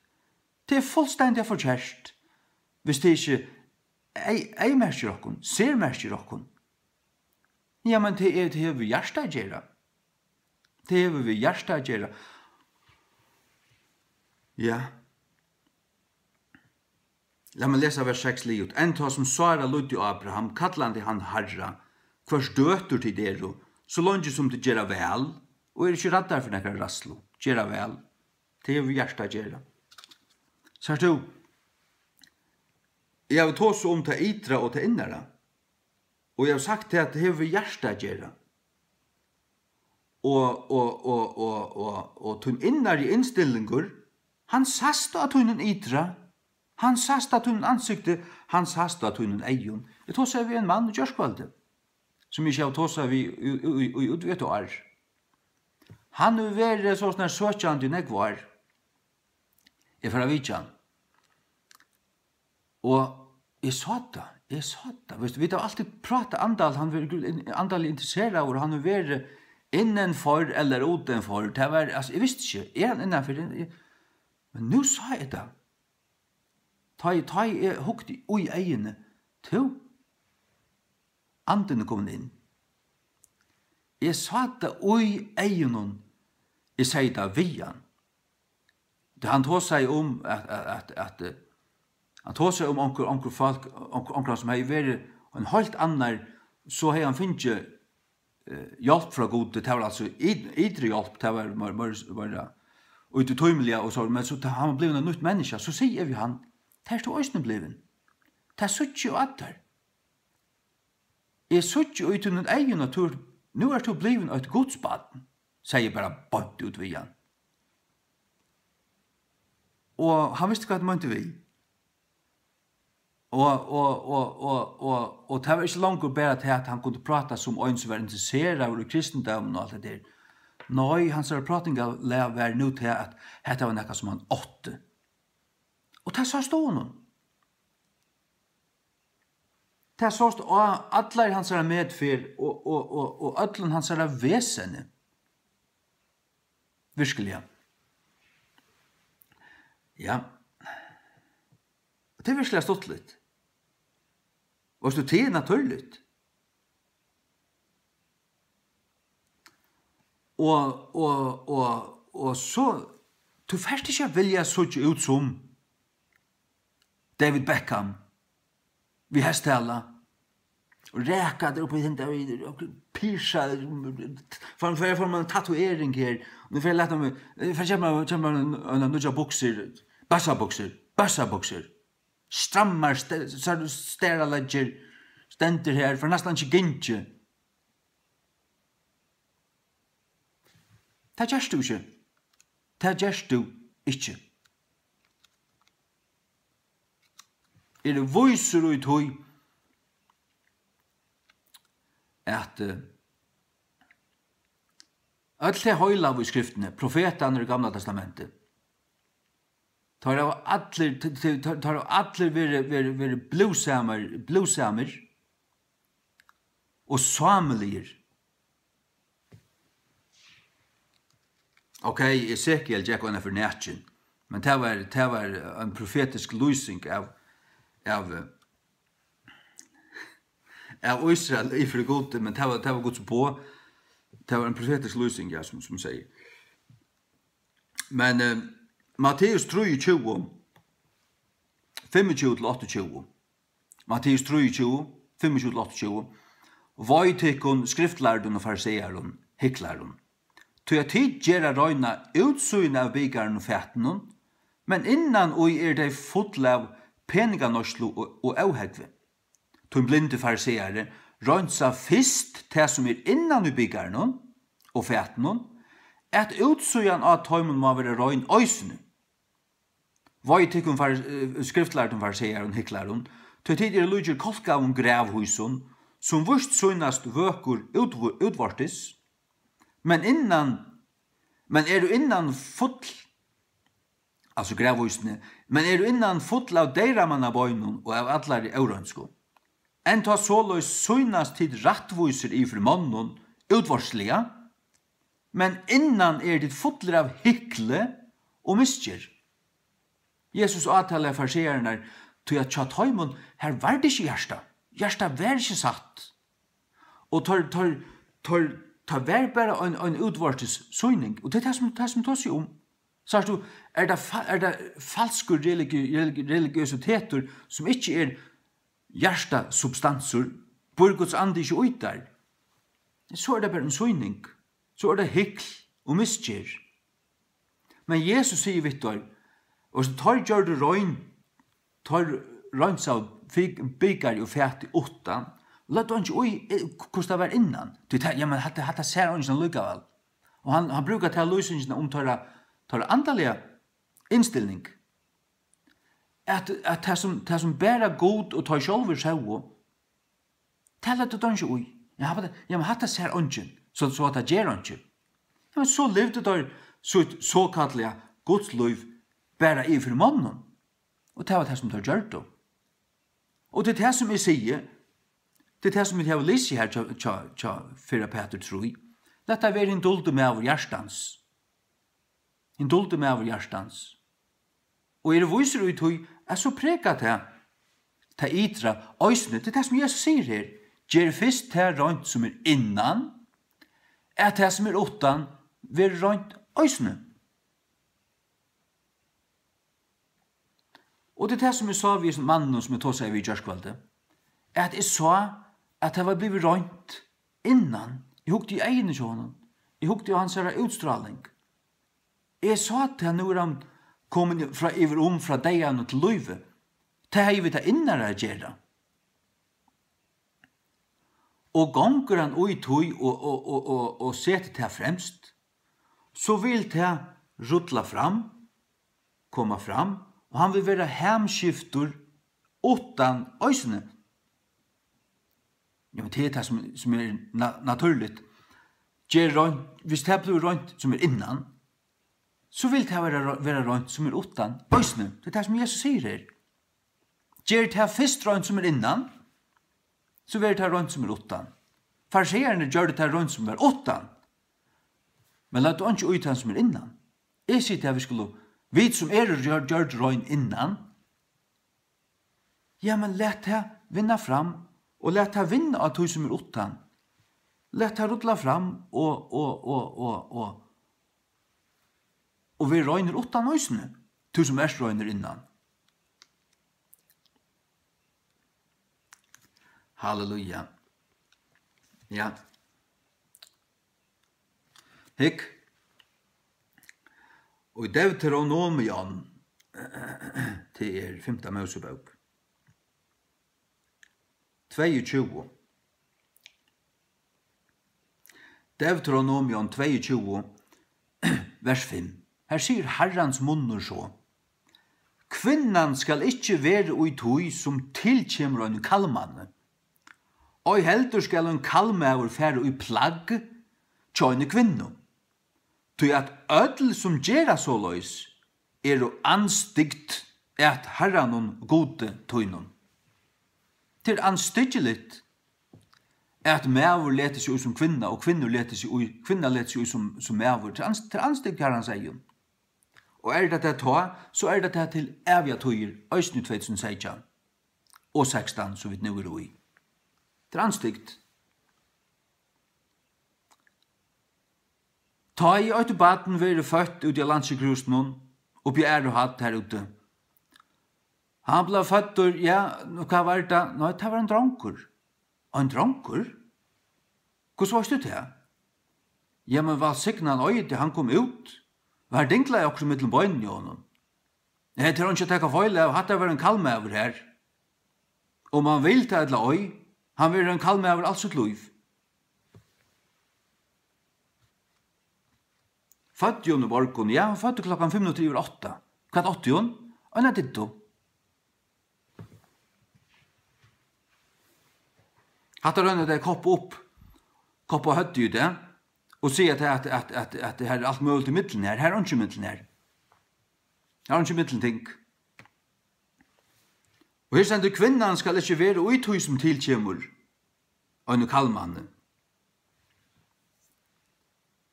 Tað er fullstendiga forkert, viss tað ikki ey-, eyðmerkir okkum, sermerkir okkum. Ja, men tað er, tað hevur við hjarta at gera. Tað hevur við hjarta at gera. Ja. Lat meg lesa vers seks liðugt. Enn tá sum Sára lýddi Abraham, kallandi hann harra, hvørs døtur tit eru, so leingi sum tit gera væl, og eru ikki ræddar fyri nakra ræðslu, gera væl, tað hevur við hjarta at gera. Sært tú, eg havi tosað um tað ytra og tað innara, og eg havi sagt tað, at tað hevur við hjarta at gera. Og, og, og, og, og, og tín innari innstillingur, hann sæst á tínum ytra, hann sæst á tínum ansikti, hann sæst á tínum eygum. Eg tosaði við ein mann í gjárkvøldið, sum eg ikki havi tosað við í, í, í, í útvit ár. Hann hevur verið sovorðin her søkjandi í nógv ár. Eg fór at vitja hann. Og eg sá tað. Eg sá tað. Veitst, vit hava altíð prátað andal, hann verður in-, andaliga interesseraður, og hann hevur verið innanfor ella utanfor. Tað var, altso, eg visti ikki, er hann innanfyri? Eg, men nú sá eg tað. Tá eg, tá eg hugdi í eyguni, tú, andin er komin inn. Eg sá tað í eygunum, eg segði tað við hann. Tá hann tosaði um at, at, at, at, eh, hann tosaði um onkur, onkur fólk, onkur, onkran sum hevði verið ein heilt annar, so hevði hann fingið, eh, hjálp frá Gudi. Tað var altso yt-, ytri hjálp, tað var meir, meir, meira út í tímiliga og so, men so tá hann var blivin eitt nýtt menniskja, so sigi eg við hann: "Tað ert tú eisini blivin. Tað síggi eg á tær. Eg síggi í tínum eygum, at tú ert, nú ert tú blivin eitt Guds barn," segði eg bara beint út við hann. Og hann visti, hvat eg meinti við. Og, og, og, og, og, og tað var ikki longur bara til, at hann kundi práta sum ein, sum var interesseraður í kristindómin og alt det der. Nei, hansara prátingarlag var nú til, at hetta var nakað, sum hann átti. Og tað sást á honum. Tað sást á allari hansara medferð og, og, og, og øllum hansara veseni. Virkuliga. Ja. Tað er virkuliga stuttligt. Veitst tú, tað er natúrligt. Og, og, og, og so, tú fert ikki at vilja síggja út sum David Beckham, við hesthala, og raka tær upp í henda, og pyrsa, for, for, for ein tatovering her, og nú fer eg lata meg, eg fer keypa mær, keypa mær eina nýggja buksur, bassabuksur, bassabuksur, strammar, st-, stæraleggir, stendur her, for næstan ikki gingi. Tað gert tú ikki. Tað gert tú ikki. Eg eri vísur í tí, at, eh, øll tey heilagu í Skriftini, profetarnir í Gamla Testamenti, teir hava allir, te-, te-, teir, teir hava allir verið, verið, verið blúsamir, blúsamir og sámiligir. Ok, Esekiel gekk einaferð nakin, men tað var, tað var ein profetisk lýsing av, av, av Ísrael yvir fyri Gudi, men tað var, tað var Guds boð. Tað var ein profetisk lýsing, ja, sum, sum segði. Men, eh, Matteus trýogtjúgu, fimmogtjúgu til áttaogtjúgu. Matteus trýogtjúgu, fimmogtjúgu til áttaogtjúgu. Vei tykkum, skriftlærdum og farisearum, hyklarum. Tí at tit gera reina útsíðuna av bikarum og fatinum, men innan í eru tey full av peninganýtslu og, og óhógvi. Tín blindi fariseari, reinsa fyrst tað, sum er innan í bikarunum og fatinum, at útsíðan á teimum má vera rein eisini. Vei tykkum, far-, eh, skriftlærdum, farisearum, hyklarum, tí tit eru líkir kálkaðum gravhýsum, sum víst sýnast vøkur útv-, útvortis, men innan, men eru innan full, altso gravhýsini, men eru innan full av deyramannabeinum og av allari óreinsku. Enntá soleiðis sýnast tit rættvísir yvir fyri monnum útvortisliga, men innan eru tit fullir av hykli og misgerð. Jesus átalaði fariseararnar, tí at hjá teimum, har var tað ikki hjarta. Hjartað var ikki satt. Og teir, teir, teir, tað var bara ein, ein útvortis sýning. Og tað er tað, sum, tað, sum tosi um. Sært tú, er tað fa-, er tað falskur religi-, religi-, religiøsitetur, sum ikki er hjartasubstansur, býr Guds andi ikki í tær, so er tað bara ein sýning. So er tað hykl og misgerð. Men Jesus sigur við teir, og so teir gjørdu rein, teir reinsaðu fik-, bikar og fat uttan, løgdu einki í, eh, hvussu tað var innan. Tí tað, jamen, hatta, hatta sær eingin allíkavæl. Og hann, hann brúkar ta lýsingina um teirra, teirra andaliga innstilling. At, at tað sum, tað sum bara Gud og teir sjálvir sóu, tað løgdu teir ikki í. Ja, hatta, ja, men hatta sær eingin, so, so at tað ger einki. Ja, men so livdu teir sítt sokallaða gudslív bara yvir fyri monnum. Og tað var tað, sum teir gjørdu. Og tað er tað, sum eg sigi, tað er tað, sum vit hava lisið her hjá, hjá, hjá fyrra Pætur trý. Lat tað vera hin duldi maður hjartans. Hin duldi maður hjartans. Og eru vísir í tí, at so preka tað, tað ytra, eisini, tað er tað, sum Jesus sigur her, ger fyrst tað reint, sum er innan, at tað, sum er uttan, verður reint eisini. Og tað er tað, sum eg sá við hesum manninum, sum eg tosaði við í gjárkvøldið, at eg sá, at tað var blivið reint innan. Eg hugdi í eyguni hjá honum. Eg hugdi á hansara útstráling. Eg sá tað, nú er hann komin frá, yvir um frá deyðanum til lívið. Tað hevði við tað innara at gera. Og gongur hann í tí og, og, og, og, og setir tað fremst, so vil tað rulla fram, koma fram, og hann vil vera hamskiftur uttan eisini. Ja, men tað er tað, sum, sum er na-, natúrligt. Ger reint, hvis tað blívur reint, sum er innan, so vil tað vera, vera reint, sum er uttan eisini. Tað er tað, sum Jesus sigur her. Ger tað fyrst reint, sum er innan, so verður tað reint, sum er uttan. Fariseararnir gjørdu tað reint, sum var uttan, men løgdu einki í tað, sum er innan. Eg sigi tað, vit skulu, vit, sum eru gjør-, gjørd rein innan, ja, men lat tað vinna fram, og lat tað vinna á tí, sum er uttan. Lat tað rulla fram, og, og, og, og, og, og ver reinur uttan eisini, tú sum ert reinur innan. Halleluja. Ja. Hygg. Og í Deuteronomion, tað er fimta Mósebók, tveyogtjúgu. Deuteronomion tveyogtjúgu, vers fimm. Her sigur Harrans munnur so: Kvinnan skal ikki vera í tí, sum tilkemur einum kallmanni. Ei heldur skal ein kallmaður fara í plagg hjá eini kvinnu. Tí at øll, sum gera soleiðis, eru andstygd at Harranum Gudi tínum. Tað er andstyggiligt, at maður letur seg í sum kvinna, og kvinnur letur seg í, kvinna letur seg í sum, sum maður. Tað er andst-, tað er andstygd í Harrans eygum. Og er tað tað tá, so er tað tað til ævigar tíðir, eisini í tvey túsund og seytjan og sekstan, sum vit nú eru í. Tað er andstygd. Tá ið eitt barn verður føtt úti á Landssjúkrahúsinum, uppi á Aðru Hædd har úti. Hann bleiv føddur, ja, hvat var tað? Nei, tað var ein drongur. Ein drongur? Hvussu veitst tú tað? Ja, men vælsignaðan eiti, hann kom út, og har dinglaði okkurt millum beinini á honum. Nei, tað er einki at taka feil av, hatta var ein kallmaður har. Um mann vil tað ella ei, hann verður ein kallmaður alt sítt lív. Føddi hon í morgun? Ja, hon føddi klokkan fimm minuttir yvir átta. Hvat átti hon? Eina diddu. Hatta royna tey at koppa upp, koppa á høvdið í dag, og siga at, at, at, at, at her er alt møguligt í millum her. Her er einki í millum her. Her er einki í millum ting. Og her stendur: Kvinnan skal ikki vera í tí, sum tilkemur einum kallmanni.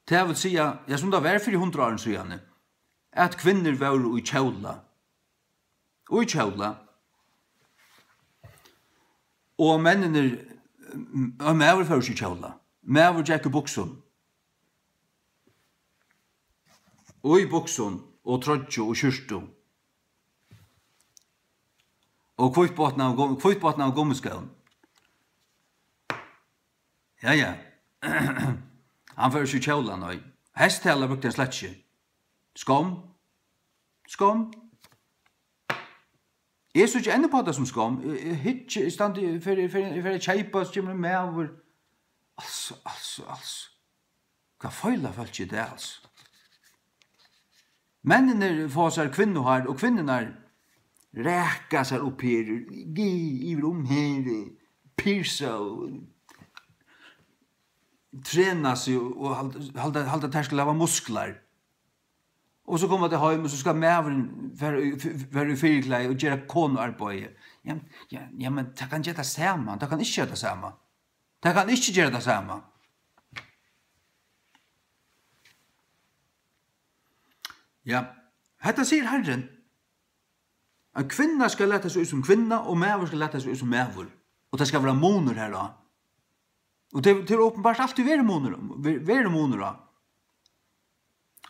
Tað vil siga, ja, sum tað var fyri hundrað árum síðani, at kvinnur vóru í kjóla. Í kjóla. Og menninir, ein maður fór ikki í kjóla. Maður gekk í buksum. Í buksum og troyggju og skjúrtu. Og hvítbotnaðum gum-, hvítbotnaðum gummiskóm. Ja, ja. Hann fór ikki í kjóla, nei. Hestalar brúkti hann slett ikki. Skomm. Skomm. Eg síggi enn upp á tað sum skomm. Eg, eg hyggi, eg standi, eg fari, eg fari, eg fari at keypa, so kemur ein maður. Altso, altso, altso. Hvat feilar fólki í dag, altso? Menninir fáa sær kvinnuhár, og kvinnurnar raka sær upp her, gi-, yvir um her, pyrsa og trena seg og, og halda, halda, halda, at tær skulu hava musklar. Og so koma tey heim, og so skal maðurin fara í, f-, fara í fyriklæði og gera konuarbeiði. Ja, ja, ja, men tað kann gera tað sama, tað kann ikki gera tað sama. Tað kann ikki gera tað sama. Ja, hetta sigur Harrin. Ein kvinna skal lata seg út sum kvinna, og maður skal lata seg út sum maður. Og tað skal vera munur har á. Og tað, tað er openbart altíð verið munur, ver-, verið munur á.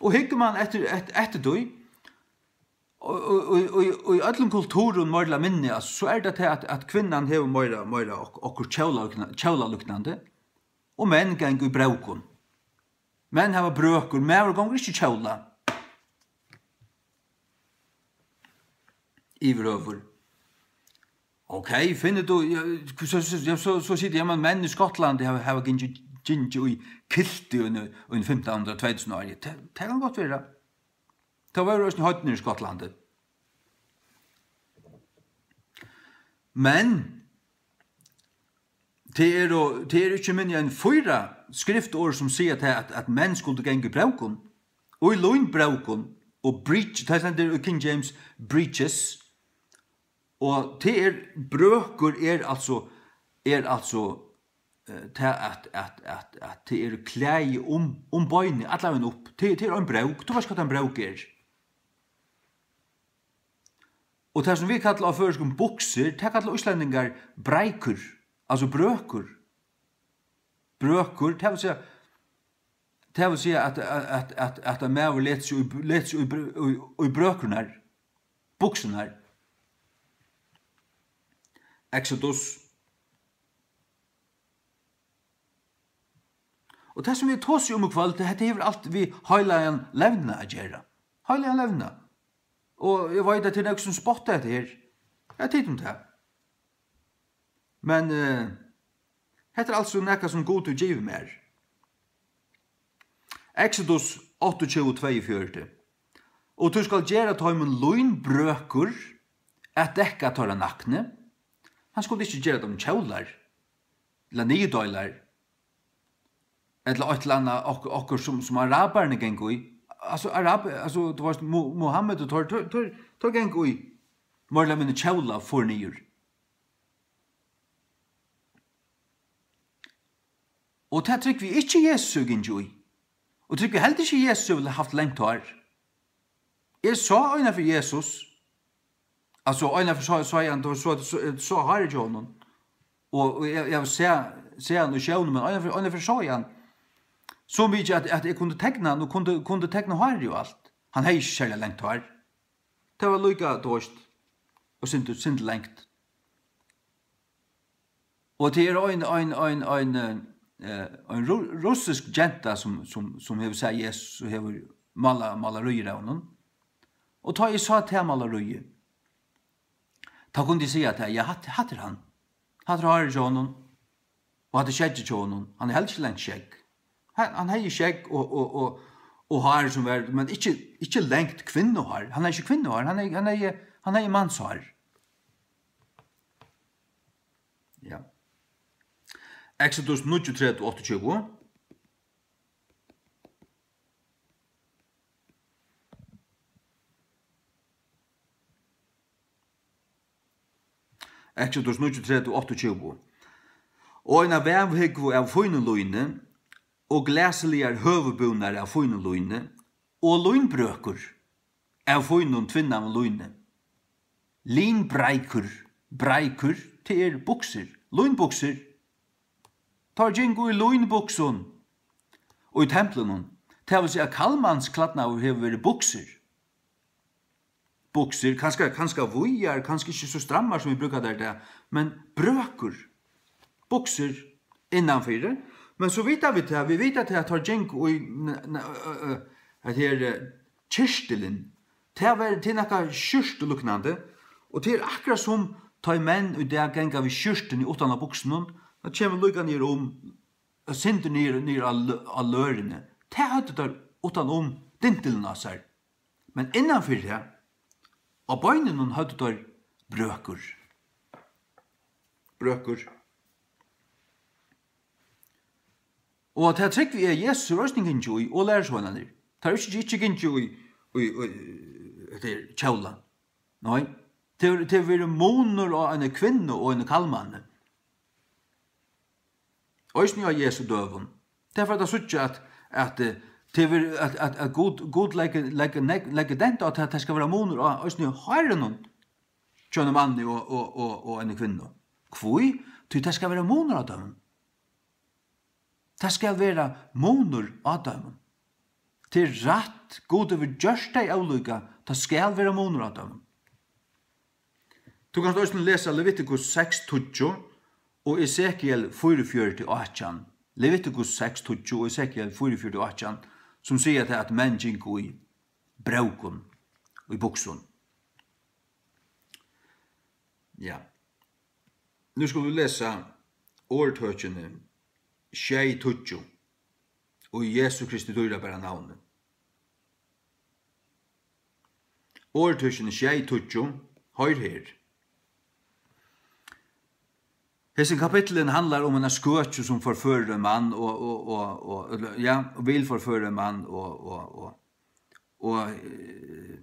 Og hyggur mann eftir, eftir, eftir tí, og, og, og, og, og í øllum kulturum meira ella minni, altso, so er tað tað, at, at kvinnan hevur meira, meira ok-, okkurt kjóla-, kjólalíknandi, og menn ganga í brókum. Menn hava brøkur, maður gongur ikki í kjóla. Yvirhøvur. Ok, finnur tú, ja, so, so, ja, so, so sigur, ja, men menn í Skotlandi hava, hava gingið, gingið í kilti í, í fimtan hundrað, tvey túsund ár. Tað, tað kann gott vera. Tað vóru eisini heidnir í Skotlandi. Men tað eru, tað eru ikki minni enn fýra skriftorð, sum siga tað, at, at menn skuldu ganga í brókum, og í línbrókum, og breech, tað stendur í King James breeches, og tað er, brøkur er altso, er altso, eh, tað at, at, at, at tað eru klæði um, um beinið, allan vegin upp. Tað, tað er ein brók, tú veitst, hvat ein brók er. Og tað, sum vit kalla á føroyskum buksur, tað kalla íslendingar breikur, altso brøkur. Brøkur, tað vil siga, tað vil siga, at, at, at, at, at ein maður letur seg í, letur seg í br-, í, í brøkurnar, buksurnar. Exodus. Og tað, sum vit tosa um í kvøld, hetta hevur alt við heilagan levnað at gera. Heilagan levnað. Og eg veit, at tað eru nógv, sum spotta hetta her. Ja, tit um tað. Men, eh, hetta er altso nakað, sum Gud hevur givið mær. Exodus áttaogtjúgu, tveyogfjøruti. Og tú skalt gera teimum línbrøkur at dekka teirra nakni. Hann skuldi ikki gera teimum kjólar, ella niðurdeilar, ella eitt ella annað, ok-, okkurt sum, sum arabararnir ganga í. Altso, arab-, altso, tú veitst, Mu-, Muhammed og teir, teir, teir, teir ganga í meira ella minni kjóla fyrr niður. Og tað trúgvi eg ikki, Jesus hevur gingið í. Og trúgvi eg heldur ikki, Jesus hevur havt langt hár. Eg sá eina ferð Jesus. Altso, eina ferð sá, sá eg hann, so, so, so hárið hjá honum. Og, og eg, eg sá, sá hann í sjónum, men eina ferð, eina ferð sá eg hann. So mikið, at, at eg kundi tekna hann og kundi, kundi tekna hárið og alt. Hann hevði ikki serliga langt hár. Tað var líka, tú veitst, og sindur, sindur langt. Og tað er ein, ein, ein, ein, eh, ein ru-, russisk genta, sum, sum, sum hevur sæð Jesus og hevur málað, málaríir av honum. Og tá eg sá tað málaríið, tá kundi eg siga tað, ja, hatta, hatta er hann. Hatta er hárið hjá honum, og hatta er skeggið hjá honum. Hann hevur heldur ikki langt skegg. Hann, hann hevði skegg og, og, og, og hár sum var, men ikki, ikki langt kvinnuhár. Hann hevði ikki kvinnuhár, hann hevði, hann hevði, hann hevði manshár. Ja. Exodus níggjuogtretivu, áttaogtjúgu. Exodus níggjuogtretivu, áttaogtjúgu. Og eina vavhúgvu av fínum líni, og glasiligar høvuðbúnar av fínum líni, og línbrøkur av fínum tvinnanum líni. Línbreikur, breikur, tað er buksur, línbuksur. Teir gingu í línbuksum í templinum. Tað vil siga, at kallmannsklædnaður hevur verið buksur. Buksur, kanska, kanska víðar, kanska ikki so strammar, sum vit brúka tær í dag, men brøkur, buksur innanfyri. Men so vita vit tað, vit vita tað, at teir gingu í n-, n-, ø, ø, ø, at her, eh, kyrtilin, tað var, tað er nakað skjúrtulíknandi, og tað er akkurát sum tá ið menn í dag ganga við skjúrtuni uttan á buksunum, tað kemur líka niður um, eitt sindur niður, niður á lø-, á lørini. Tað høvdu teir uttan um dyntilin á sær. Men innanfyri tað, á beinunum, høvdu teir brøkur. Brøkur. Og tað trúgvi eg, at Jesus hevur eisini gingið í, og lærisveinarnir. Teir hava ikki, ikki gingið í, í, í, hetta er kjólan. Nei, tað hevur, tað hevur verið munur á eini kvinnu og eini kallmanni. Eisini á Jesu døgum. Tað er fyri at síggja, at, at, eh, tað hevur verið, at, at, at Gud, Gud leggur, leggur, leggur dent á, at tað skal vera munur á eisini hárinum hjá einum manni og, og, og, og eini kvinnu. Hví? Tí tað skal vera munur á teimum. Tað skal vera munur á teimum. Tað er rætt, Gud hevur gjørt tey ólíka, tað skal vera munur á teimum. Tú kanst eisini lesa Leviticus seks tíggju og Ezekiel fýraogfjøruti átjan. Leviticus seks tíggju og Ezekiel fýraogfjøruti átjan, sum siga tað, at menn gingu í brókum, í buksum. Ja. Nú skulu vit lesa Orðtøkini sjey tíggju í Jesu Kristi dýrabara navni. Orðtøkini sjey tíggju, hoyr her. Hesin kapitulin handlar um eina skøkju, sum forførir ein mann og, og, og, og, og, ja, og vil forføra ein mann og, og, og, og, eh,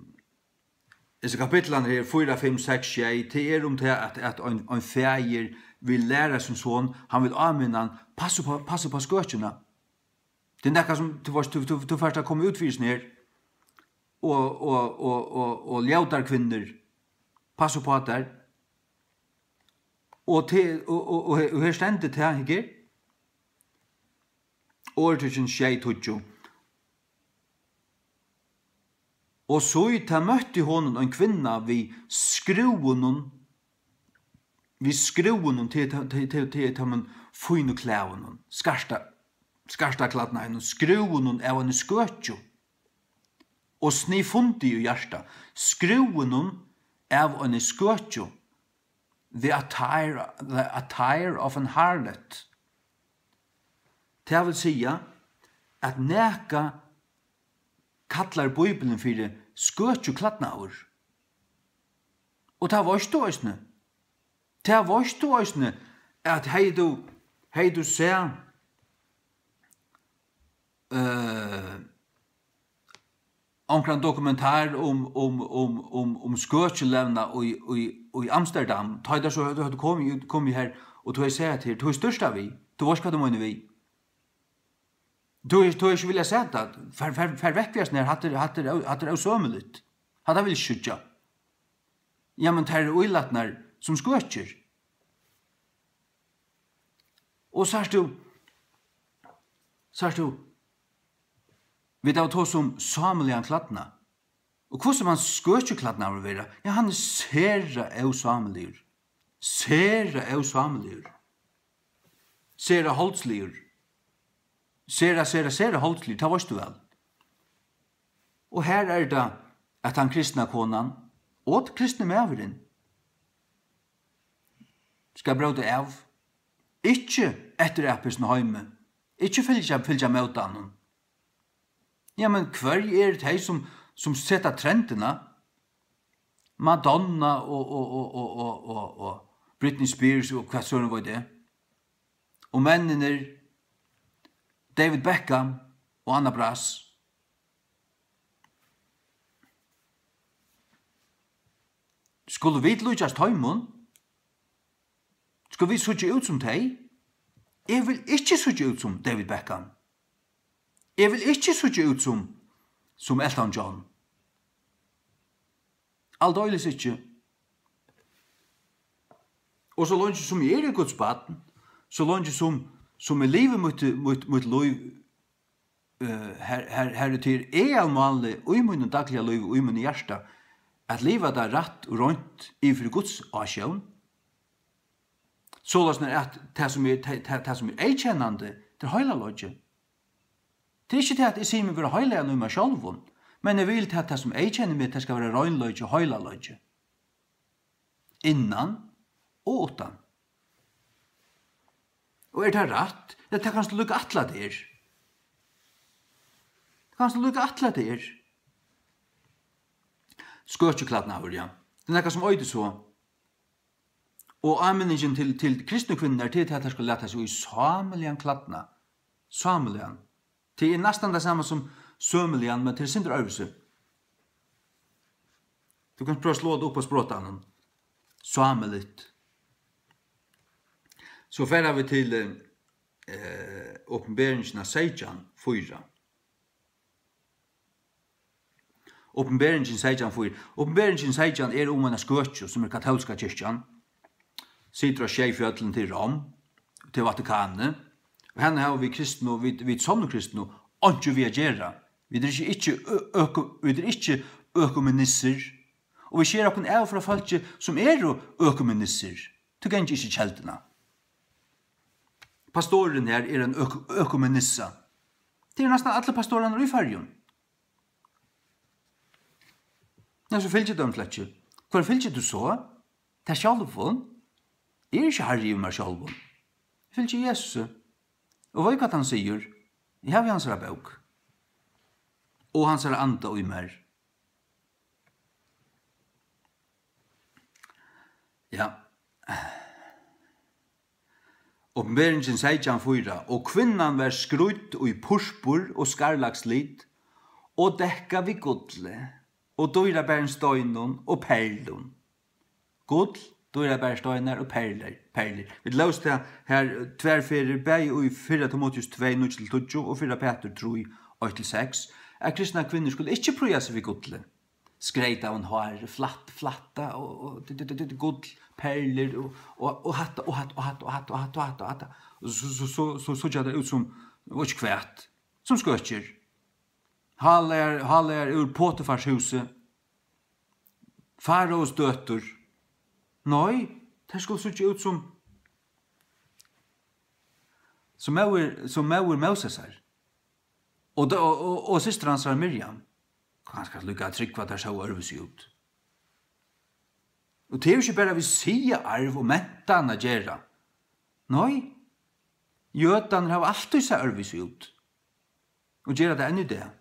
Hesi kapitlarnir her, fýra, fimm, seks, sjey, tað er um tað, at, at ein, ein faðir vil læra sín son, hann vil áminna hann, passa upp á, passa upp á skøkjuna. Tað er nakað sum, tú veitst, tú, tú, tú fert at koma út fyri sum her, og, og, og, og, og ljótar kvinnur, passa upp á tær. Og, te, og, og, og, her- og her stendur tað, her, Orðtøkin sjey tíggju. Og so tað møtti honum ein kvinna við skrúðunum, við skrúðunum til, til, til, til, til teimum fínu klæðunum, skarta, skarta klædnaðinum, skrúðunum av eini skøkju, og sniðfundi í hjarta, skrúðunum av eini skøkju, the attire, the attire of an harlot. Tað vil siga, at nakað kallar Bíblian fyri skøkjuklædnaður. Og tað veitst tú eisini. Tað veitst tú eisini, at hevði tú, hevði tú sæð, eh, onkran dokumentar um, um, um, um, um skøkjulevnað í, í, í Amsterdam, tá ið teir so høvdu, høvdu komið, komið her, og tú hevði sæð, at her, tú hevði stúrt tað við, tú veitst, hvat tú meinar við. Tú, tú hevur ikki viljað sæð tað. Far, far, far vekk við hasum her. Hatta er, hatta er ó-, hatta er ósømiligt. Hatta vil eg ikki síggja. Ja, men tær eru ílatnar sum skøkjur. Og sært tú, sært tú, vit hava tosað um sámiligan klædnað. Og hvussu man skøkjuklædnaður vera? Ja, hann er sera ósámiligur. Sera ósámiligur. Sera holdsligur. Sera, sera, sera holdsligur, tað veitst tú væl. Og her er tað, at tann kristna konan og kristni maðurin skal bróta av, ikki eftir at pissa heima, ikki fylgja, fylgja mótanum. Ja, men hvørji eru tey, sum, sum seta trendina? Madonna og, og, og Britney Spears og hvat søren veit eg. Og menninir David Beckham og Anna Brass. Skulu vit líkjast teimum? Skulu vit síggja út sum tey? Eg vil ikki síggja út sum David Beckham. Eg vil ikki síggja út sum, sum Elton John. Aldeilis ikki. Og so leingi sum eg eri Guds barn, so leingi sum, sum eg livi mítt, mítt, mítt lív, eh, har, har, har er til aðalmálið í mínum dagliga lívi og í mínum hjarta, at liva tað rætt og reint yvir fyri Guds ásjón. Soleiðis er at tað, sum er, tað, tað, tað, sum er eyðkennandi, tað er heilagleiki. Tað er ikki tað, at eg sigi meg vera heilagan í mær sjálvum, men eg vil tað, tað, sum eyðkennir meg, tað skal vera reinleiki og heilagleiki. Innan og uttan. Og er tað rætt? Ja, tað kanst tú líka ætla, tað er. Tað kanst tú líka ætla, tað er. Skøkjuklædnaður, ja. Tað er nakað sum eitur so. Og áminningin til, til kristnu kvinnurnar, tað er, at tær skulu lata seg í sámiligan klædnað. Sámiligan. Tað er næstan tað sama sum sømiligan, men tað er sindur øðrvísi. Tú kanst prøva at sláa tað upp á sprotanum. Sámiligt. So fara vit til, eh, eh, Opinberingina seytjan fýra. Opinberingin seytjan fýra. Opinberingin seytjan er um eina skøkju, sum er katólska kirkjan. Situr á sjey fjøllum til Rom, til Vatikanið. Og hana hava vit kristnu, vit, vit sonnu kristnu, einki við at gera. Vit eru ikki, ikki ø-, øku-, vit eru ikki økumenissir. Og vit skera okkum av frá fólki, sum eru økumenissir. Tú ganga ikki í kelduna. Pastorin her er ein øku-, økumenissa. Tað eru næstan allir pastorarnir í Føroyum. Nei, so fylgir tú ein flokki. Hvør fylgir tú so? Tær sjálvum? Eg eri ikki harri yvir mær sjálvum. Eg fylgi Jesusi. Og veit hvat hann sigur? Eg havi hansara bók. Og hansara anda í mær. Ja. Opinberingin seytjan fýra: Og kvinnan var skrýdd í purpur og skarlagslit, og dekkað við gulli, og dýrabarum steinum og perlum. Gull, dýrabarir steinar og perlur, perlur. Vit lósu tað her tvær ferðir, bæði í fyrra Timoteus tvey, níggju til tíggju og fyrra Pætur trý, eitt til seks, at kristnar kvinnur skulu ikki prýða seg við gulli. Skreyta av ein hár, flatt, flatta og, og, d-, d-, d-, d-, gull, perlur og, og, og hatta og hatta og hatta og hatta og hatta og hatta og hatta. Og so, so, so, so síggja tær út sum, veit ikki hvat, sum skøkjur. Hálaðar, hálaðar úr Potifars húsi. Faraos døtur. Nei, tær skulu síggja út sum, sum móðir, sum móðir Mósesar. Og, og, og, og systir hansara Miriam. Kanska líka at trúgva, at tær sóu øðrvísi út. Og tað er jo ikki bara við siðaarv og mentan at gera. Nei, jødarnir hava altíð sæð øðrvísi út. Og gera tað enn í dag.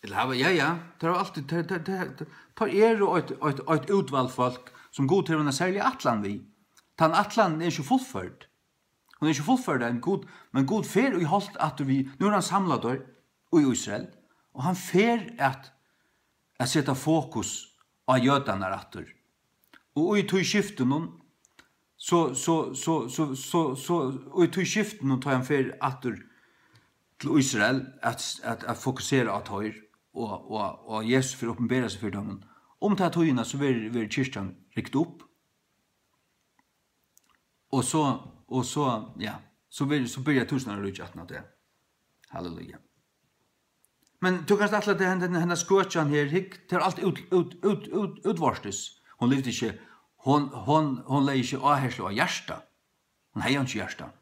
Ella hava, ja, ja, teir hava altíð, teir, teir, teir, teir, teir eru eitt, eitt, eitt útvalt fólk, sum Gud hevur eina serliga ætlan við. Tann ætlanin er ikki fullførd. Hon er ikki fullførd enn. Gud, men Gud fer í holt aftur við, nú er hann samlaður í Ísrael, og hann fer at, at seta fokus á jødarnar aftur. Og í tí skiftinum, so, so, so, so, so, so, í tí skiftinum, tá hann fer aftur til Ísrael, at, at, at fokusera á teir, og, og, og Jesus fer opinbera seg fyri teimum, um ta tíðina, so verður, verður kirkjan rykt upp. Og so, og so, ja, so byrjar, so byrjar túsundáraríkið aftan á tað. Halleluja. Men tú kanst ætla tær, henda, henda skøkjan her, hygg, tað er alt út, út, út, út, útvortis. Hon livdi ikki, hon, hon, hon legði ikki áherslu á hjarta. Hon hevði einki hjarta.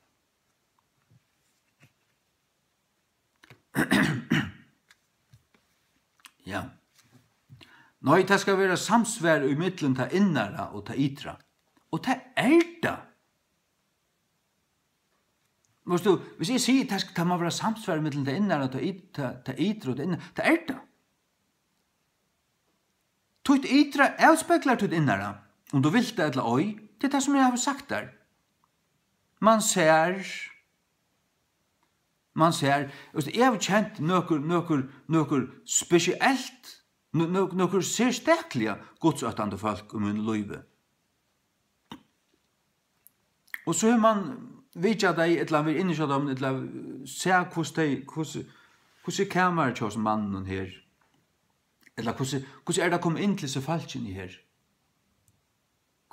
Ja. Nei, tað skal vera samsvar í millum tað innara og tað ytra. Og tað er tað. Veist tú, hvis eg sigi, tað skal, tað má vera samsvar í millum tað innara og tað yt-, tað, tað ytra og tað innara, tað er tað. Títt ytra avspeglar títt innara, um tú vilt tað ella ei. Tað er tað, sum eg havi sagt tær. Man sær, man sær, veist, eg havi kent nøkur, nøkur, nøkur spesielt, nø-, nø-, nøkur serstakliga gudsóttandi fólk í mínum lívi. Og so hevur mann vitjað tey, ella verið inni hjá teimum, ella sæð, hvussu tey, hvussu, hvussu er kamarið hjá hesum manninum her? Ella hvussu, hvussu er tað at koma inn til hesi fólkini her?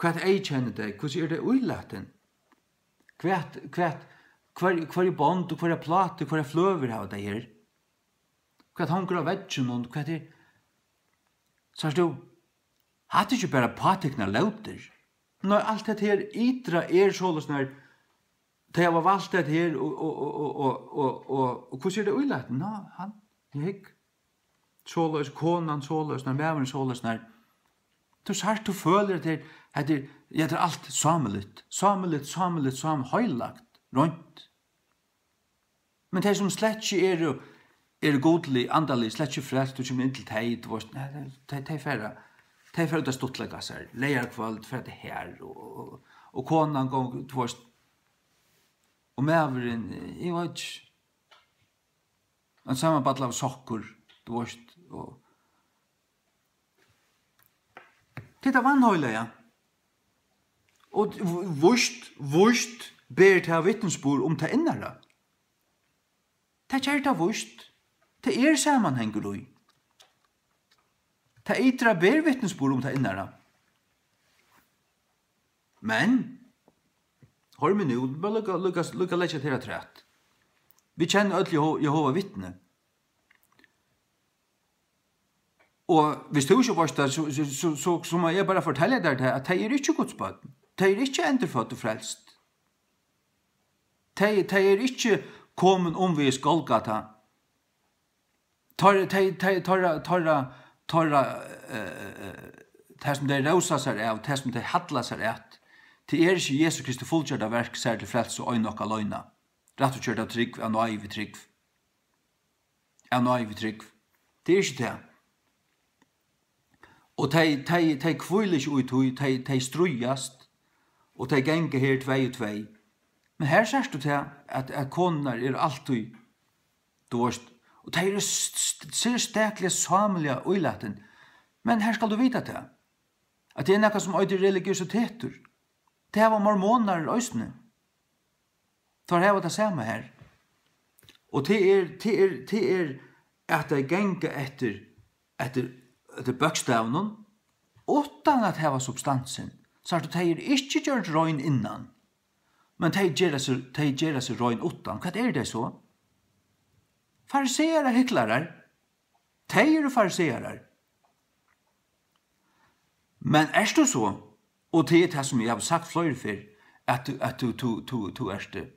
Hvat eyðkennir tey? Hvussu eru tey ílatin? Hvat, hvat, hvør, hvørji bond og hvørjar plátur, hvørjar fløgur hava tey her? Hvat hongur á vegginum? Hvat er, sært tú, hatta er ikki bara pátyknar lótir. Nei, alt hetta her ytra er soleiðis, nær tey hava valt hetta her, og, og, og hvussu er tað ílatin? Ná, hann, eg hygg. Soleiðis, konan soleiðis, nær maðurin soleiðis, nær. Tú sært, tú følir, at tað er, hetta er, ja, tað er alt sámiligt. Sámiligt, sámiligt, sámiligt, heilagt, reint. Men tey, sum slett ikki eru, eru gudlig, andalig, slett ikki frelst, tú kemur inn til tey, tú veist, nei, tey, tey, tey fara, tey fara út at stuttleika sær. Leygarkvøld, fara tey har, og, og, og konan gongur, tú veist, og maðurin, eg veit ikki, ein samanballað av sokkum, tú veist, og Tað er tað vanheilaga. Og v-, víst, víst ber tað vitnisburð um tað innara. Tað ger tað víst. Tað er samanhangur í. Tað ytra ber vitnisburð um tað innara. Men, hoyr meg nú, bara líka, líka, líka leggja tær afturat. Vit kenna øll Jeho-, Jehova vitni. Og hvis tú ikki veist tað, so, so, so, so, so má eg bara fortelja tær tað, at tey eru ikki Guds børn. Tey eru ikki endurfødd og frelst. Tey, tey eru ikki komin umvegis Golgata. Teir, tey, tey, teirra, teirra, teirra, eh, eh, tað sum tey rósa sær av, tað sum tey halla sær at, tað er ikki Jesu Kristi fullgjørda verk sær til frelsu ein og aleina. Rættvísgjørd av trúgv, av náði við trúgv. Av náði við trúgv. Tað er ikki tað. Og tey, tey, tey hvíla ikki í tí, tey, tey stríðast, og tey ganga her tvey og tvey. Men her sært tú tað, at, at konurnar eru altíð, tú veist, og tey eru st-, st-, serstakliga sámiliga ílatin. Men her skal tú vita tað, at tað er nakað sum eitur religiøsitetur. Tað hava mormonar eisini. Teir hava tað sama har. Og tað er, tað er, tað er, at tey ganga eftir, eftir, eftir bókstavinum, uttan at hava substansin. Sært tú, tey eru ikki gjørd rein innan, men tey gera seg, tey gera seg rein uttan. Hvat eru tey so? Farisearar, hyklarar. Tey eru farisearar. Men ert tú so, og tað er tað, sum eg havi sagt fleiri ferð, at tú, at tú, tú, tú, tú ert, eh,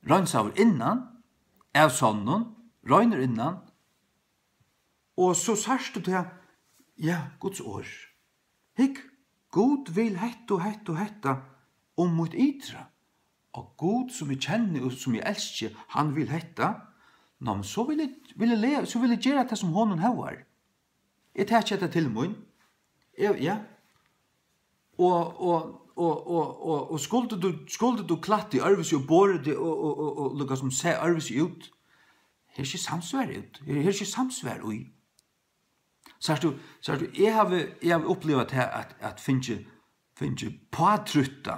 reinsaður innan, av sonnum, reinur innan, og so sært tú tað, ja, Guds orð. Hygg, Gud vil hetta og hetta og hetta um mítt ytra. Og Gud, sum eg kenni og sum eg elski, hann vil hetta. Ná, men so vil eg, vil eg le-, so vil eg gera tað, sum honum hóvar. Eg taki hetta til mín. Eg, ja. Og, og, og, og, og, og skuldi tú, skuldi tú klætt teg øðrvísi og borið teg og, og, og, og líkasum sæð øðrvísi út, her er ikki samsvar út. Her, her er ikki samsvar í. Sært tú, sært tú, eg havi, eg havi upplivað tað at, at fingið, fingið påtrýtta,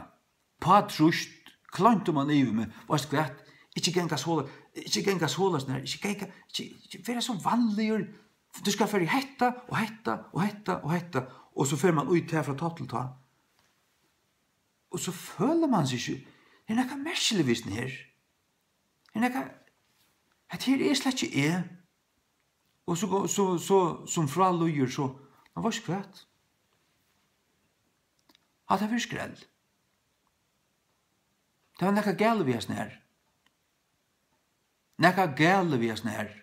påtrýst, kleint um hann yvir meg, veitst hvat, ikki ganga soleiðis, ikki ganga soleiðis nær, ikki ganga, ikki, ikki vera so vanligur, tú skal fara í hetta og hetta og hetta og hetta, og so fer mann í tað frá topp til tá. Og so følir mann seg ikki, er nakað merkiligt við hesum her. Er nakað, hetta her er slett ikki eg. Og so, so, so, sum frá líður, so, men veitst hvat? Hatta verður skrell. Tað var nakað galið við hasum her. Nakað galið við hasum her.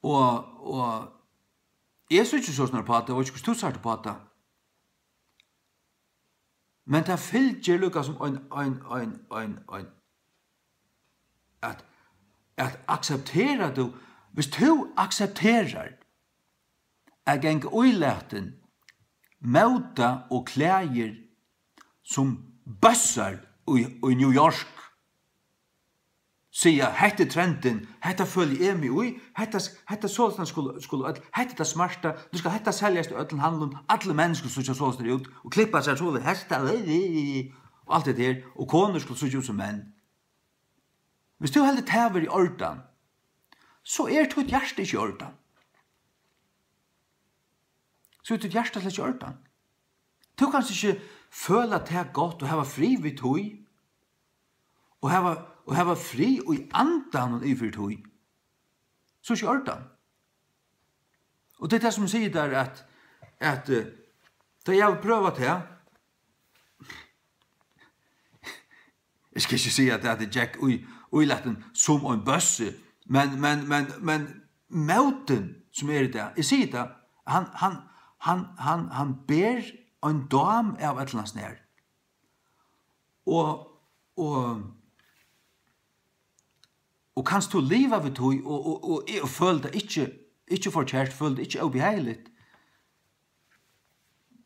Og, og eg síggi so snar upp á tað, eg veit ikki, hvussu tú sært upp á tað. Men tað fylgir líka sum ein, ein, ein, ein, ein, at, at akseptera tú, hvis tú aksepterar at ganga ílatin móta og klæðir sum bøssar í, í New York, siga, hetta er trendin, hetta føli eg meg í, hetta, hetta soleiðis skulu, skulu øll, hetta er tað smarta, nú skal hetta seljast í øllum handlum, allir menn skulu síggja soleiðis út og klippa sær soleiðis, hetta, og alt hetta her, og konur skulu síggja út sum menn. Hvis tú heldur tað vera í ordan, so er títt hjarta ikki í ordan. So er títt hjarta slett ikki í ordan. Tú kanst ikki føla tað gott og hava frið við tí, og hava, og hava frið í andanum yvir tí. So er ikki í ordan. Og tað er tað, sum sigur tær, at, at, eh, tá eg havi prøvað tað, eg skal ikki siga, at, at eg gekk í, ílatin sum ein bøssi, men, men, men, men mótin, sum er í dag, eg sigi tað, hann, hann, hann, hann, hann ber ein dám av ella annars nær. Og, og, og kanst tú liva við tí og, og, og, og føla tað ikki, ikki forkert, føla tað ikki óbehageligt,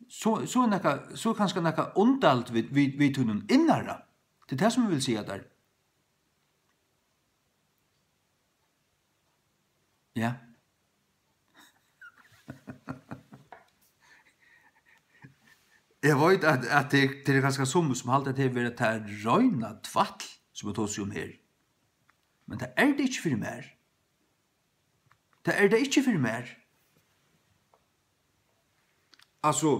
so, so er nakað, so er kanska nakað undarligt við, við, við tínum innara. Tað er tað, sum eg vil siga tær. Ja. Eg veit, at, at tað, tað er kanska summi, sum halda, at tað er verið tað reina tvætl, sum eg tosi um her. Men tað er tað ikki fyri mær. Tað er tað ikki fyri mær. Altso,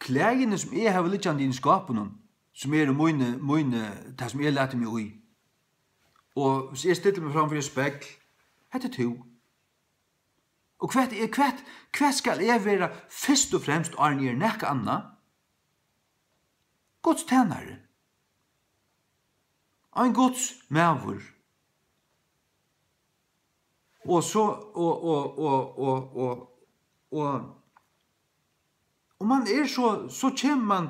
klæðini, sum eg havi liggjandi í skápinum, sum eru míni, míni, tað, sum eg lati meg í. Og hvis eg stilli meg fram fyri eitt spegl, hetta er tú. Og hvat er, hvat, hvat skal eg vera fyrst og fremst, áðrenn eg eri nakað annað? Guds tænari. Ein Guds maður. Og so, og, og, og, og, og, og, og man er so, so kemur man,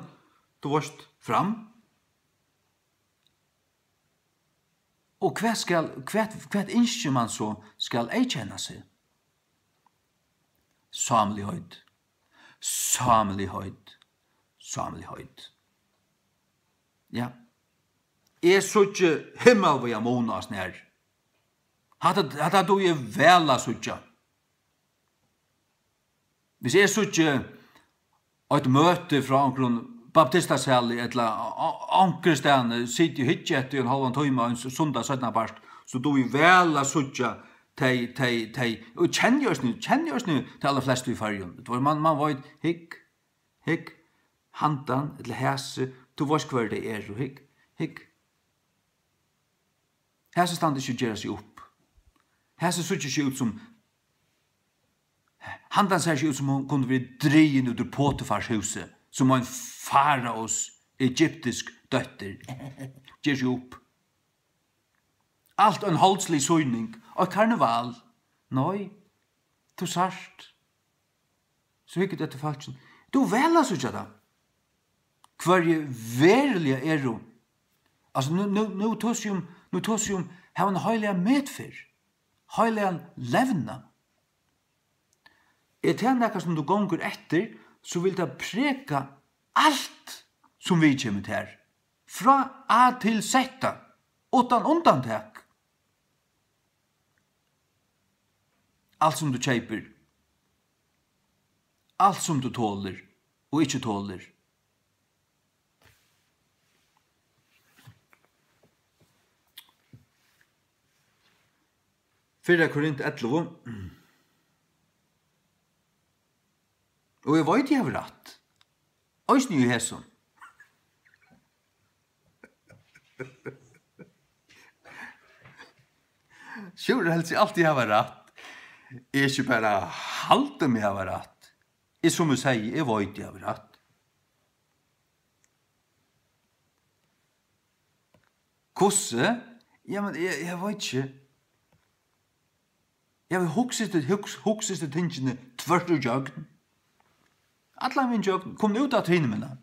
tú veist, fram. Og hvat skal, hvat, hvat ynskir man so skal eyðkenna seg? Sámligheit. Sámligheit. Sámligheit. Ja. Eg síggi himmalvíðan mun á snær. Hatta, hatta dugi eg væl at síggja. Hvis eg síggi eitt møti frá onkrum baptistasali ella o-, o-, onkrastaðni, siti og hyggi eftir ein hálvan tíma ein s-, sunnudag seinnapart, so dugi eg væl at síggja tey, tey, tey, og kenni eisini, kenni eisini tey allarflestu í Føroyum. Tú veit, man, man veit, hygg, hygg, handan, ella hasi, tú veitst, hvør tey eru, hygg, hygg. Hasi standa ikki og gera seg upp. Hasi síggja ikki út sum, handan sær ikki út sum hon kundi verið drigin út úr Potifars húsi, sum ein faraos egyptisk dóttir. Ger seg upp. Alt ein holdslig sýning, eitt karneval. Nei, tú sært. So hyggur tú eftir fólkinum. Tú væl at síggja tað. Hvørji veruliga eru. Altso, nú, nú, nú tosi eg um, nú tosi eg um, hava ein heiligan medferð, heiligan levnað. Er tað nakað, sum tú gongur eftir, so vil tað preka alt, sum viðkemur tær, frá A til Z, uttan undantak. Alt, sum tú keypir, alt, sum tú tolir og ikki tolir. Fyrra Korint ellivu. Og eg veit, eg havi rætt. Eisini í hesum. Sjúrður heldur seg altíð hava rætt. Eg ikki bara haldi meg hava rætt. Eg, sum eg segði, eg veit, eg havi rætt. Hvussu? Jamen, eg, eg veit ikki. Eg havi hugsað, hugs-, hugsað tingini tvørt ígjøgn. Allan vegin ígjøgn, komin út aftur hinumegin.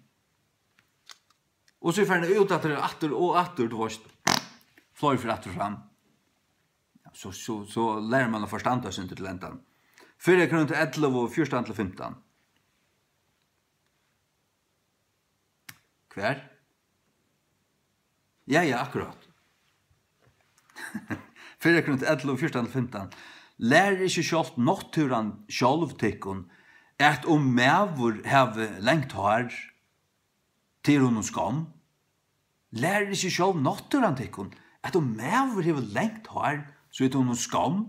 Og so er farin út aftur, aftur og aftur, tú veist, fleiri ferð aftur og fram. Ja, so, so, so lærir man at forstanda seg til endan. Fyrra Korint ellivu, fjúrtan til fimtan. Hvar? Ja, ja, akkurát. Fyrra Korint ellivu, fjúrtan til fimtan. Lærið ikki sjálvt náttúran sjálv tykkum, at um maður havi langt hár, tað er honum skomm. Lærið ikki sjálv náttúran tykkum, at um maður hevur langt hár, so er tað honum skomm.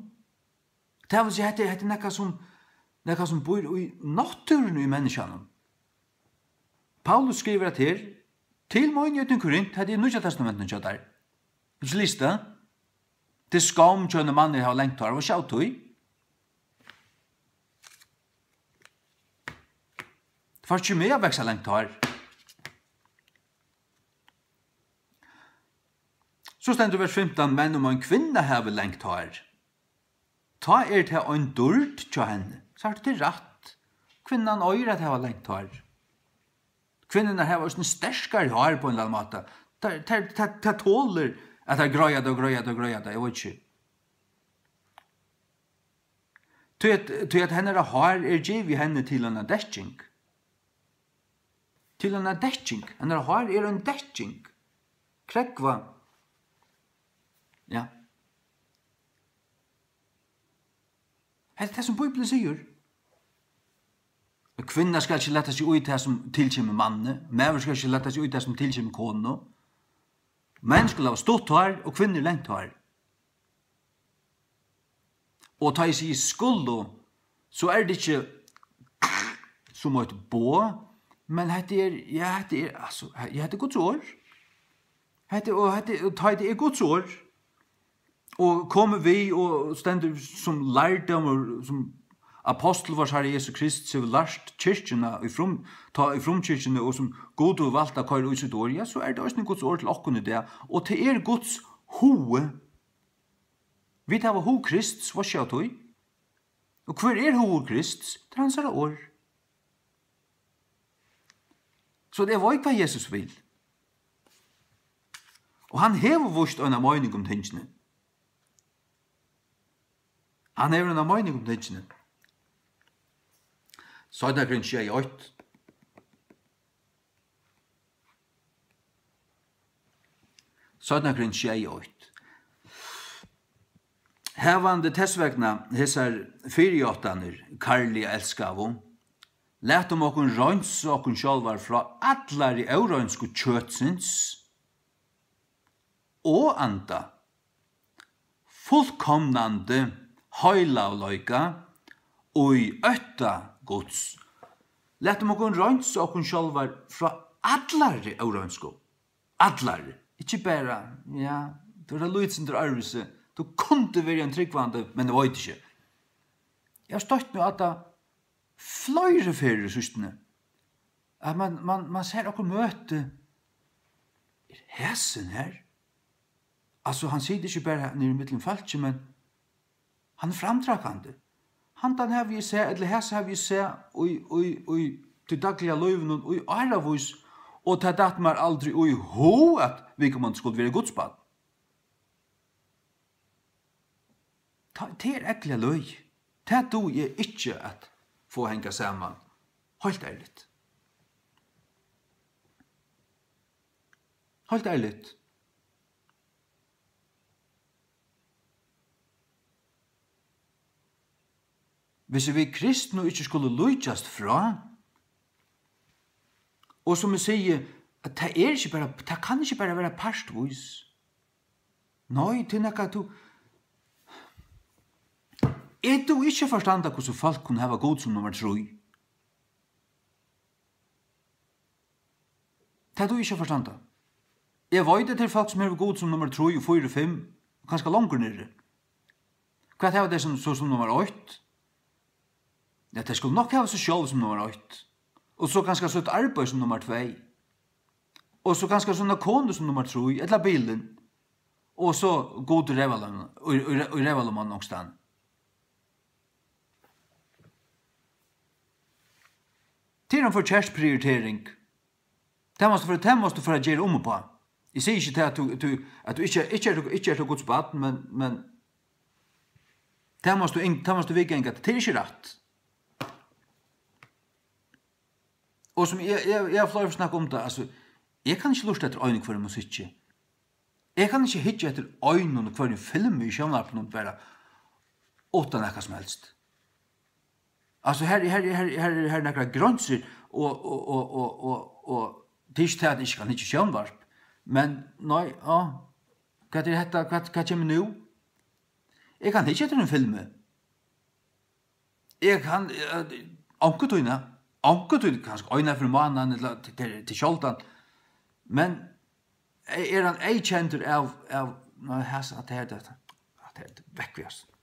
Tað vil siga, hetta er, hetta er nakað sum, nakað sum býr í náttúruni í menniskjanum. Paulus skrivar at her, til meinighetina í Korint, hetta er Nýggja Testamentinum hjá tær. Hevur tú lisið tað? Tað er skomm hjá einum manni at hava langt hár, og sjá tí. Fært ikki meg at vaksa langt hár. So stendur vers fimtan, men um ein kvinna hevur langt hár, tá er tað ein dýrd hjá henni. Sært tú, tað er rætt. Kvinnan eigur at hava langt hár. Kvinnurnar hava eisini sterkari hár á ein ella annan máta. Tað, tað, tað, tað tolir at tað greiða tað og greiða tað og greiða tað, eg veit ikki. Tí at, tí at hennara hár er givið henni til eina dekking. Til eina dekking. Hennara hár er ein dekking. Krógva. Ja. Hetta er tað, sum Bíblian sigur. Kvinna skal ikki lata seg í tað, sum tilkemur manni. Maður skal ikki lata seg í tað, sum tilkemur konu. Menn skulu hava stutt hár, og kvinnur langt hár. Og tá eg sigi skulu, so er tað ikki sum eitt boð, men hetta er, ja, hetta er, altso, ja, hetta er Guds orð. Hetta, og hetta, og tá tað er Guds orð, og komið við og stendur sum lærdómur, sum apostul vars Harra Jesu Krists hevur lært kirkjuna í frum-, tá í frumkirkjuni, og sum Gud hevur valt at koyra í sítt orð, ja, so er tað eisini Guds orð til okkum í dag, og tað er Guds hugi. Vit hava hug Krists, veit ikki av tí. Og hvør er hugur Krists? Tað er hansara orð. So eg veit, hvat Jesus vil. Og hann hevur víst eina meining um tingini. Hann hevur eina meining um tingini. Seinna Korint sjey eitt. Seinna Korint sjey eitt. Havandi tess vegna hesar fyrijáttanir, kærliga elskaðu, latum okkum reinsa okkum sjálvar frá allari óreinsku kjøtsins og anda, fullkomnandi heilagleika í ótta Guds. Latum okkum reinsa okkum sjálvar frá allari óreinsku. Allari. Ikki bara, ja, tú ert eitt lítið sindur øðrvísi. Tú kundi verið ein trúgvandi, men eg veit ikki. Eg havi støtt meg á tað fleiri ferðir í síðstuni, at man, man, man sær okkurt møti. Er hesin her? Altso, hann situr ikki bara niðri í millum fólki, men hann er framtrækandi. Handan havi eg sæð, ella hesa havi eg sæð í, í, í tí dagliga lívinum í áravís, og tað datt mær aldri í hug, at viðkomandi skuldi verið Guds barn. Tað, tað er ógvuliga løgið. Tað dugi eg ikki at fáa at hanga saman. Heilt ærligt. Heilt ærligt. Hvis vit kristnu ikki skulu líkjast frá, og sum eg sigi, at tað er ikki bara, tað kann ikki bara vera partvís. Nei, tað er nakað, tú, eg dugi ikki at forstanda, hvussu fólk kunnu hava Gud sum nummar trý. Tað dugi eg ikki at forstanda. Eg veit, at tað eru fólk, sum hava Gud sum nummar trý og fýra og fimm, og kanska longur niðri. Hvat hava tey sum, so sum nummar eitt? Ja, tey skulu nokk hava seg sjálv sum nummar eitt. Og so kanska sítt arbeiði sum nummar tvey. Og so kanska sína konu sum nummar trý, ella bilin. Og so Gud í reyvalómunum, í, í, í reyvalómunum onkustaðni. Tað er ein forkert prioritering. Tað mást tú fara, tað mást tú fara at gera um uppá. Eg sigi ikki tað, at tú, tú, at tú ikki, ikki ert, ikki ert Guds barn, men, men tað mást tú inn-, tað mást tú viðganga, at tað er ikki rætt. Og sum eg, eg, eg havi fleiri ferð snakkað um tað, altso, eg kann ikki lurta eftir einum og hvørjum musikki. Eg kann ikki hyggja eftir einum og hvørjum filmi í sjónvarpinum bara uttan nakað sum helst. Altso, her, her, her, her, her eru nakrar greinsir, og, og, og, og, og, og tað er ikki tað, at eg ikki kann hyggja í sjónvarp, men nei, á, hvat er hetta, hvat, hvat kemur nú? Eg kann hyggja eftir einum filmi. Eg kann, eh, onkuntíðina, onkuntíð, kanska eina ferð um mánaðin, ella til, til, til sjáldan. Men er, er hann eyðkendur av, av, nei, hasa, at tað er tað, at tað er vekk við hasum.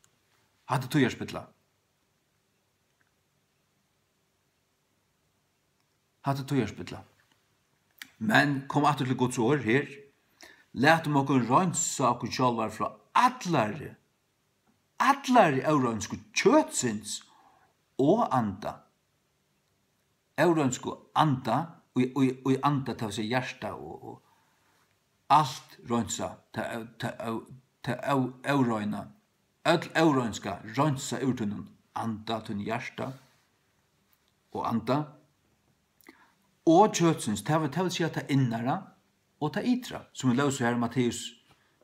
Hatta er tíðarspilla. Hatta er tíðarspilla. Men kom aftur til Guds orð her. Latum okkum reinsa okkum sjálvar frá allari, allari óreinsku kjøtsins og anda. Óreinsku anda, í, í, í anda, tað vil siga hjarta og, og alt reinsa, tað, tað, tað ó-, óreina. Øll óreinska, reinsa úr tínum anda, tínum hjarta og anda. Og kjøtsins, tað vil, tað vil siga tað innara og tað ytra, sum vit lósu her, Matteus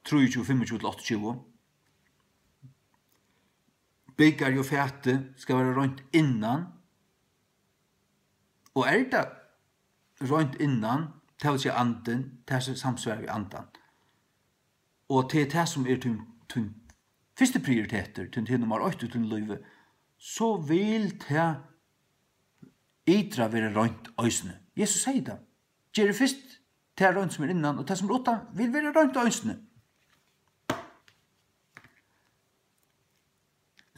trýogtjúgu, fimmogtjúgu til áttaogtjúgu. Bikarið og fatið skal vera reint innan, Og er tað reint innan, tað vil siga andin, tað sum samsvarar við andan, og tað er tað, sum er tín, tín fyrsti prioritetur, tín, tín nummar eitt í tínum lívi, so vil tað ytra vera reint eisini. Jesus segði tað. Ger fyrst tað reint, sum er innan, og tað, sum er uttan, vil vera reint eisini.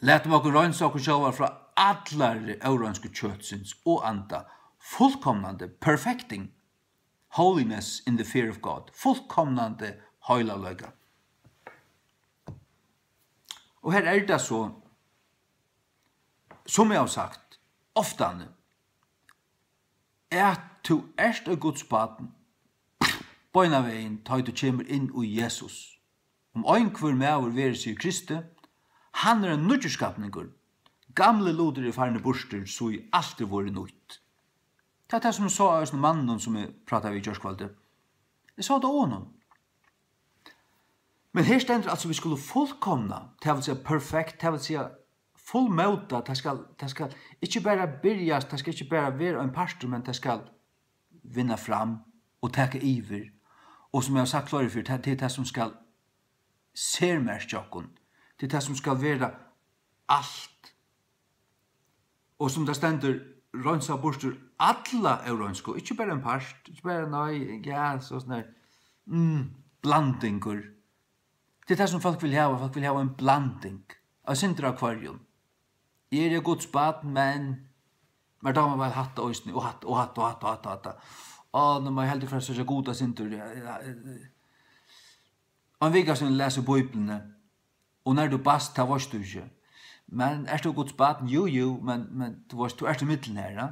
Latum okkum reinsa okkum sjálvar frá allari óreinsku kjøtsins og anda, fullkomnandi, perfecting holiness in the fear of God, fullkomnandi heilagleika. Og her er tað so, sum eg havi sagt oftani, at tú ert eitt Guds barn, beinanvegin, tá ið tú kemur inn í Jesus. Um einhvør maður verður, sigur Kristi, hann er ein nýggjur skapningur. Gamlir lutir eru farnir burtur, so ið alt er vorðið nýtt. Tað er tað, sum eg sá á hesum manninum, sum eg prátaði við í gjárkvøldið. Eg sá tað á honum. Men her stendur, altso, vit skulu fullkomna, tað vil siga perfekt, tað vil siga fullmóta, tað skal, tað skal ikki bara byrjast, tað skal ikki bara vera ein partur, men tað skal vinna fram og taka yvir. Og sum eg havi sagt fleiri ferð, tað, tað er tað, sum skal sermerkja okkum. Tað er tað, sum skal vera alt. Og sum tað stendur, reinsa burtur alla óreinsku, ikki bara ein part, ikki bara, nei, ja, so sånn her, mm, blandingur. Tað er tað, sum fólk vilja hava. Fólk vilja hava ein blanding av sindur av hvørjum. Eg eri Guds barn, men mær dámar væl hatta eisini, og hatta, og hatta, og hatta, og hatta, og hatta. Á, nú má eg heldur fara at søkja Gud eitt sindur. Ja, ja, ja. Ein vika síðan las eg Bíbliuna, og nær tú baðst, tað veitst tú ikki. Men ert tú Guds barn? Jú, jú, men, men tú veitst, tú ert ímillum her, ja?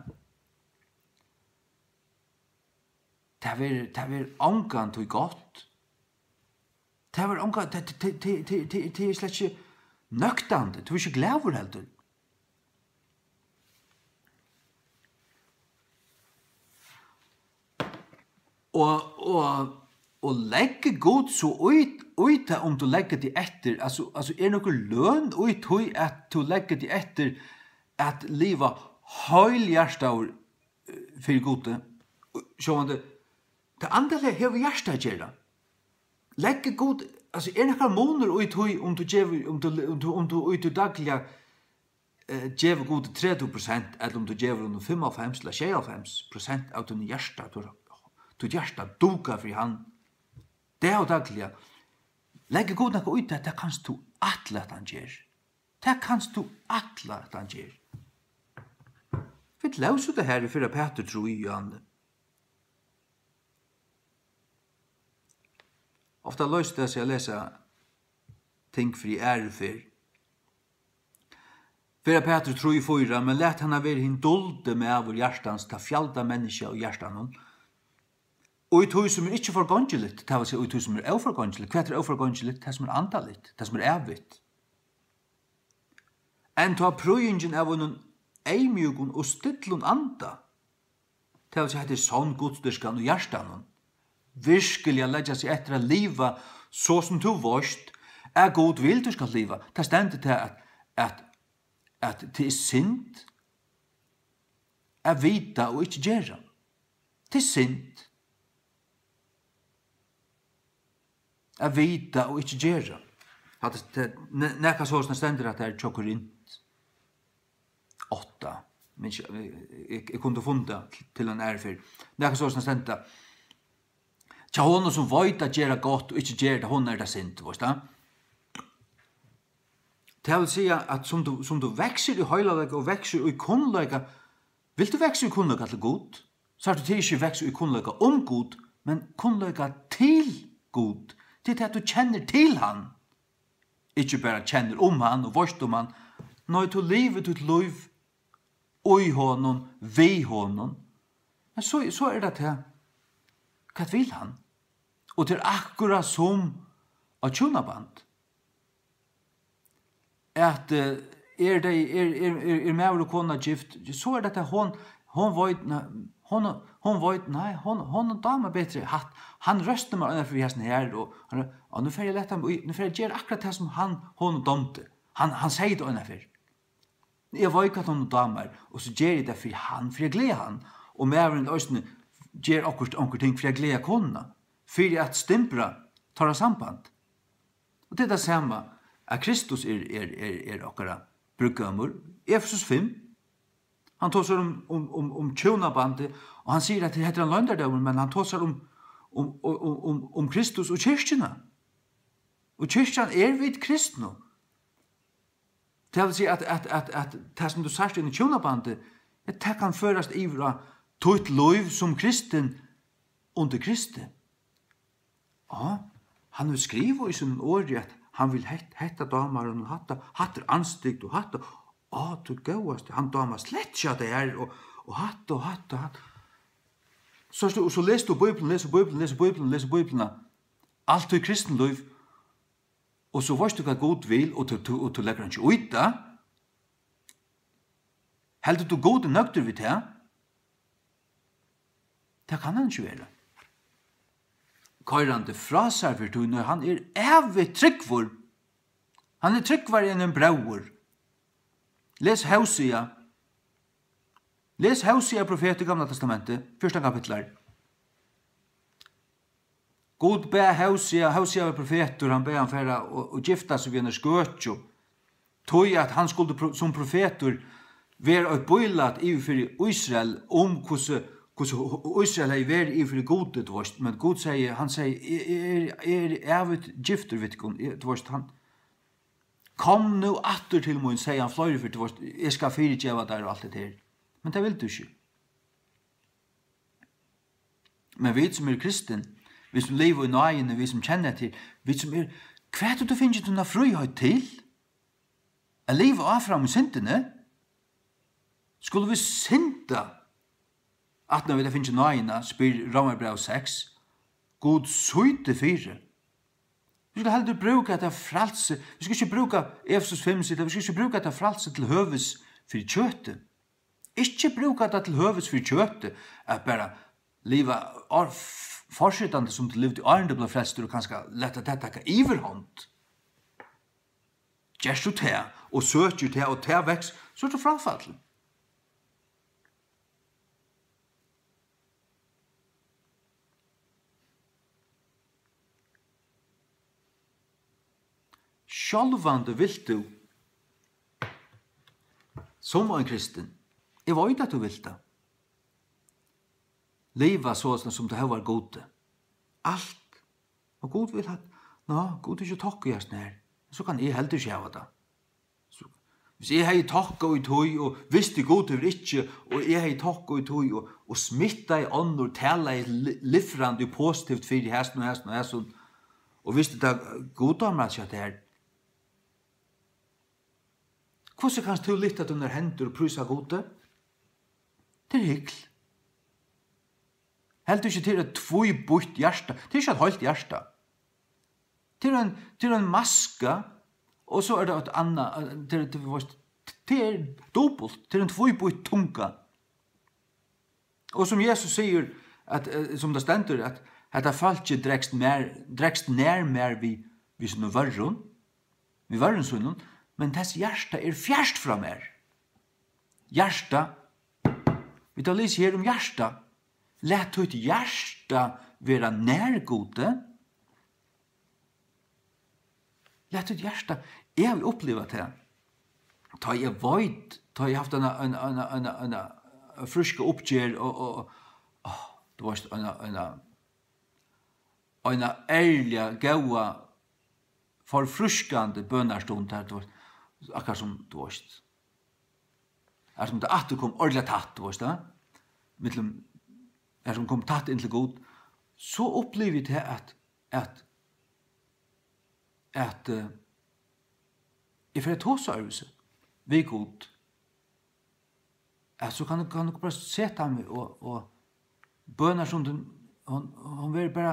Tað verður, tað verður ongantíð gott. Tað verður onga-, tað, tað er slett ikki nøktandi. Tú ert ikki glaður heldur. Og, og, og leggur Gud so í, í tað, um tú leggur teg eftir, altso, altso, er nøkur løn í tí, at tú leggur teg eftir at liva heilhjartaður, eh, fyri Gudi? Sjálvandi, tað andaliga hevur hjartað at gera. Leggur Gud, altso, er nakar munur í tí, um tú gevur, um tú, um tú, um tú í tí dagliga, eh, gevur Gudi tretivu prosent, ella um tú gevur honum fimmoghálvfems ella sjeyoghálvfems prosent av tínum hjarta, tú, títt hjarta duggar fyri hann dag og dagliga, leggur Gud nakað í tað? Tað kanst tú ætla, at hann ger. Tað kanst tú ætla, at hann ger. Vit lósu tað her í fyrra Pætur trý, Johanne. Ofta loysir tað seg at lesa ting fyri aðru ferð. Fyrra Pætur trý fýra: "Men lat hana vera hin duldi maður hjartans, tað fjalda menniskja í hjartanum, og í tí sum er ikki forgongiligt," tað vil siga, í tí sum er óforgongiligt. Hvat er óforgongiligt? Tað sum er andaligt, tað sum er ævigt. "Enntá prýðingin av einum eyðmjúkum og stillum anda," tað vil siga, hetta er sonn gudsdýrkan í hjartanum. Virkuliga leggja seg eftir at liva so, sum tú veitst, at Gud vil, tú skalt liva. Tað stendur tað, at, at, at tað er synd at vita og ikki gera. Tað er synd at vita og ikki gera. Hatta, tað, ne-, nakað sovorðið stendur, at tað er hjá Korint átta. Men ikki, eg, eg, eg kundi funnið tað til, til ein aðru ferð. Nakað sovorðið stendur tað. Hjá honum, sum veit at gera gott og ikki ger tað, honum er tað synd, veitst tú? Tað vil siga, at sum tú, sum tú veksur í heilagleika og veksur í kunnleika, vilt tú vaksa í kunnleika til Gud, so ert tú til ikki vaksa í kunnleika um Gud, men kunnleika til Gud. Tað er tað, at tú kennir til hann. Ikki bara kennir um hann og veitst um hann. Nei, tú livir títt lív í honum, við honum. Men so, so er tað tað. Hvat vil hann? Og tað er akkurát sum á hjúnaband. At, eh, er tey, er, er, er, er maður og kona gift, so er tað at hon, hon veit, nei, hon, hon veit, nei, hon, hon dámar betri hatt. Hann røstir mær eina ferð við hasum her, og hann, og nú fer eg at lata, nú fer eg at gera akkurát tað sum hann, honum dámdi. Hann, hann segði tað eina ferð. Eg veit, hvat honum dámar, og so geri eg tað fyri hann, fyri at gleða hann. og maðurin eisini ger okkurt, onkur ting fyri at gleða konuna, fyri at stimbra teirra samband. Og tað er tað sama, at Kristus er, er, er, er okkara brúðgómur. Efesus fimm, hann tosar um, um, um, um hjúnabandið, og hann sigur, at hetta er ein loyndardómur, men hann tosar um, um, um, um, um, um Kristus og kirkjuna. Og kirkjan er vit kristnu. Tað vil siga, at, at, at, at tað, sum tú sært inn í hjúnabandið, at tað kann førast yvir á títt lív sum kristin undir Kristi. Ja, hann hevur skrivað í sínum orði, at hann vil hett-, hetta dámar honum, hatta, hatta er andstygd, og hatta, á, tú góðasti, hann dámar slett ikki hatta her, og, og hatta, og hatta, hatta. So, so, so lesur tú Bíbliuna, lesur Bíbliuna, lesur Bíbliuna, lesur Bíbliuna. Alt títt kristinlív, og so veitst tú, hvat Gud vil, og tú, tú, og tú leggur hann ikki í tað. Heldur tú, Gud er nøgdur við tað? Tað kann hann ikki vera. Koyrandi frá sær fyri tí, nú hann er ævigt trúgvur. Hann er trúgvari enn ein bróðir. Les Hósea. Les Hósea profet í Gamla Testamenti, fjúrtan kapitlar. Gud bað Hósea, Hósea var profetur, hann bað hann fara og, og gifta seg við eina skøkju. Tí at hann skuldi pro-, sum profetur vera eitt bílæt yvir fyri Ísrael um hvussu, hvussu Ísrael hevði verið yvir fyri Gudi, tú veist. Men Gud segði, hann segði, "Eg, eg, eg eri ævigt giftur við tykkum." Eg, tú veist, hann, "Kom nú aftur til mín," segði hann fleiri ferð, tú veist, "eg skal fyrigeva tær," og alt det her. Men tað vildi tú ikki. Men vit sum eru kristin, vit sum liva í náðini, vit sum kenna til, vit sum er, hvat hevur tú fingið tína fríheit til? At liva áfram í syndini? Skulu vit synda, aftan á vit hava fingið náðina, spyr Rómarbræv seks. Gud sýti fyri. Vit skulu heldur brúka hetta frælsi. Vit skulu ikki brúka, Efesus fimm sigur, vit skulu ikki brúka hetta frælsi til høvis fyri kjøtið. Ikki brúka tað til høvis fyri kjøtið, at bara liva or-, f-, fortsitandi sum tú livdi áðrenn tú bleiv frelstur og kanska lata tað taka yvirhond. Gert tú tað, og søkir tað, og tað veks, so ert tú fráfallin. Sjálvandi vilt tú, sum ein kristin, eg veit, at tú vilt tað, liva soleiðis, sum tú hóvar Gudi. Alt. Og Gud vil at, ná, Gud er ikki tokka í hasum her. So kann eg heldur ikki hava tað. So, hvis eg hevði tokka í tí, og visti Gud hevur ikki, og eg hevði tokka í tí, og, og smittaði onnur, talaði li-, lifrandi og positivt fyri hasum og hasum og hasum, og visti tað, Gud dámar ikki hetta her. Hvussu kanst tú lyfta tínar hendur og prísa Gudi? Tað er hykl. Heldur ikki, tað er eitt tvíbýtt hjarta. Tað er ikki eitt heilt hjarta. Tað er ein, tað er ein maska, og so er tað eitt annað, eh, tað er, tað er, veitst, tað er dupult, tað er ein tvíbýtt tunga. Og sum Jesus sigur, at, eh, sum tað stendur, at hetta fólkið dregst mær, dregst nær mær við, við sínum vørrum, við vørrum sínum, men tess hjarta er fjart frá mær. Hjarta. Vit hava lisið her um hjarta. Lat títt hjarta vera nær Gudi. Lat títt hjarta, eg havi upplivað tað. Tá eg veit, tá eg haft eina, eina, eina, eina, eina fríska uppgerð og, og, og, áh, tú veitst, eina, eina, eina ærliga góða, forfrískandi bønarstund har, tú veitst, akkurát sum, tú veitst, har sum tað aftur kom ordiliga tætt, tú veitst tað, millum, har sum kom tætt inn til Gud, so upplivi eg tað at, at, at, eh, eg fari at tosa øðrvísi við Gud. At so kann, kann eg bara seta meg og, og bønarstundin, hon, hon verður bara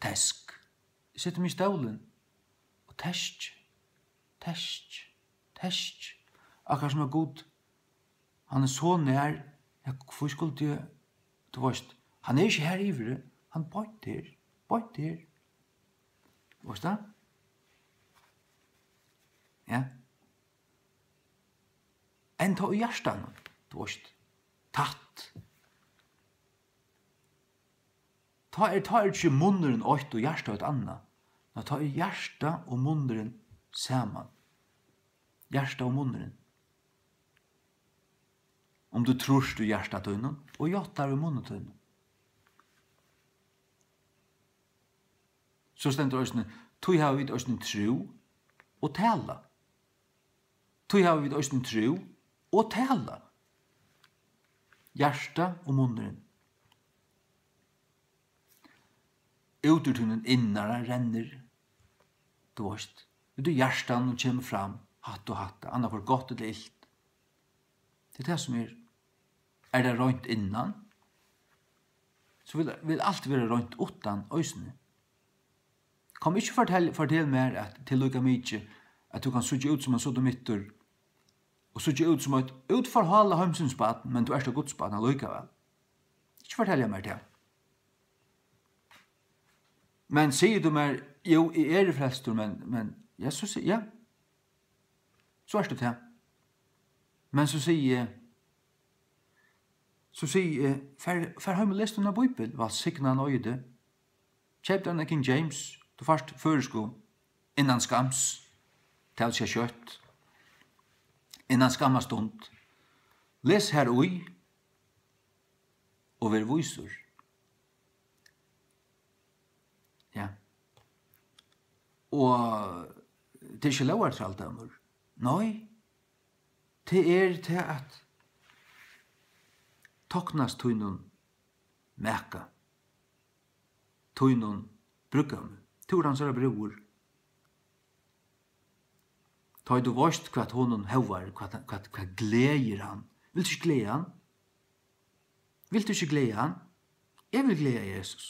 tesk. Eg seti meg í stólin og teski, teski, teski. Akkurát sum at Gud, hann er so nær, ja, hví skuldi eg, tú veitst, hann er ikki har yviri, hann er beint her, beint her. Veitst tað? Ja. Enn tá í hjartanum, tú veitst, tætt. Tá er, tá er ikki munnurin eitt og hjartað eitt annað. Nei, tá er hjartað og munnurin saman. Hjartað og munnurin. Um tú trýrt í hjarta tínum og játtar í munni tínum. So stendur eisini, tí hava vit eisini trú og tala. Tí hava vit eisini trú og tala. Hjarta og munnurin. Út úr tínum innara rennur, tú veist, út úr hjartanum kemur fram hatt og hatta, annaðhvørt gott ella ilt. Tað er tað, sum er. Er tað reint innan, so vil, vil alt vera reint uttan eisini. Kom ikki fortel, fortel mær, at tað er líka mikið, at tú kanst síggja út sum ein sodomittur, og síggja út sum eitt útforhálað heimsins barn, men tú ert eitt Guds barn allíkavæl. Ikki fortelja mær tað. Men sigur tú mær, jú, eg eri frelstur, men, men, ja, so si-, ja. So ert tú tað. Men so sigi eg, so sigi eg, far, far heim og les tína bíbel, vælsignaðan eigi teg. Keyp tær eina King James, tú fært føroysku innan skams, tað vil siga skjótt, innan skamma stund. Les har í og ver vísur. Ja. Og tað er ikki lógartrældarmur. Nei, tað er tað at toknast tínum maka, tínum brúðgómi. Tú ert hansara brúður. Tá ið tú veitst, hvat honum hóvar, hvat, hvat, hvat gleðir hann. Vilt tú ikki gleða hann? Vilt tú ikki gleða hann? Eg vil gleða Jesus.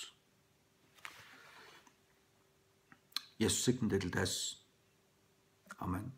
Jesus signi teg til tess. Amen.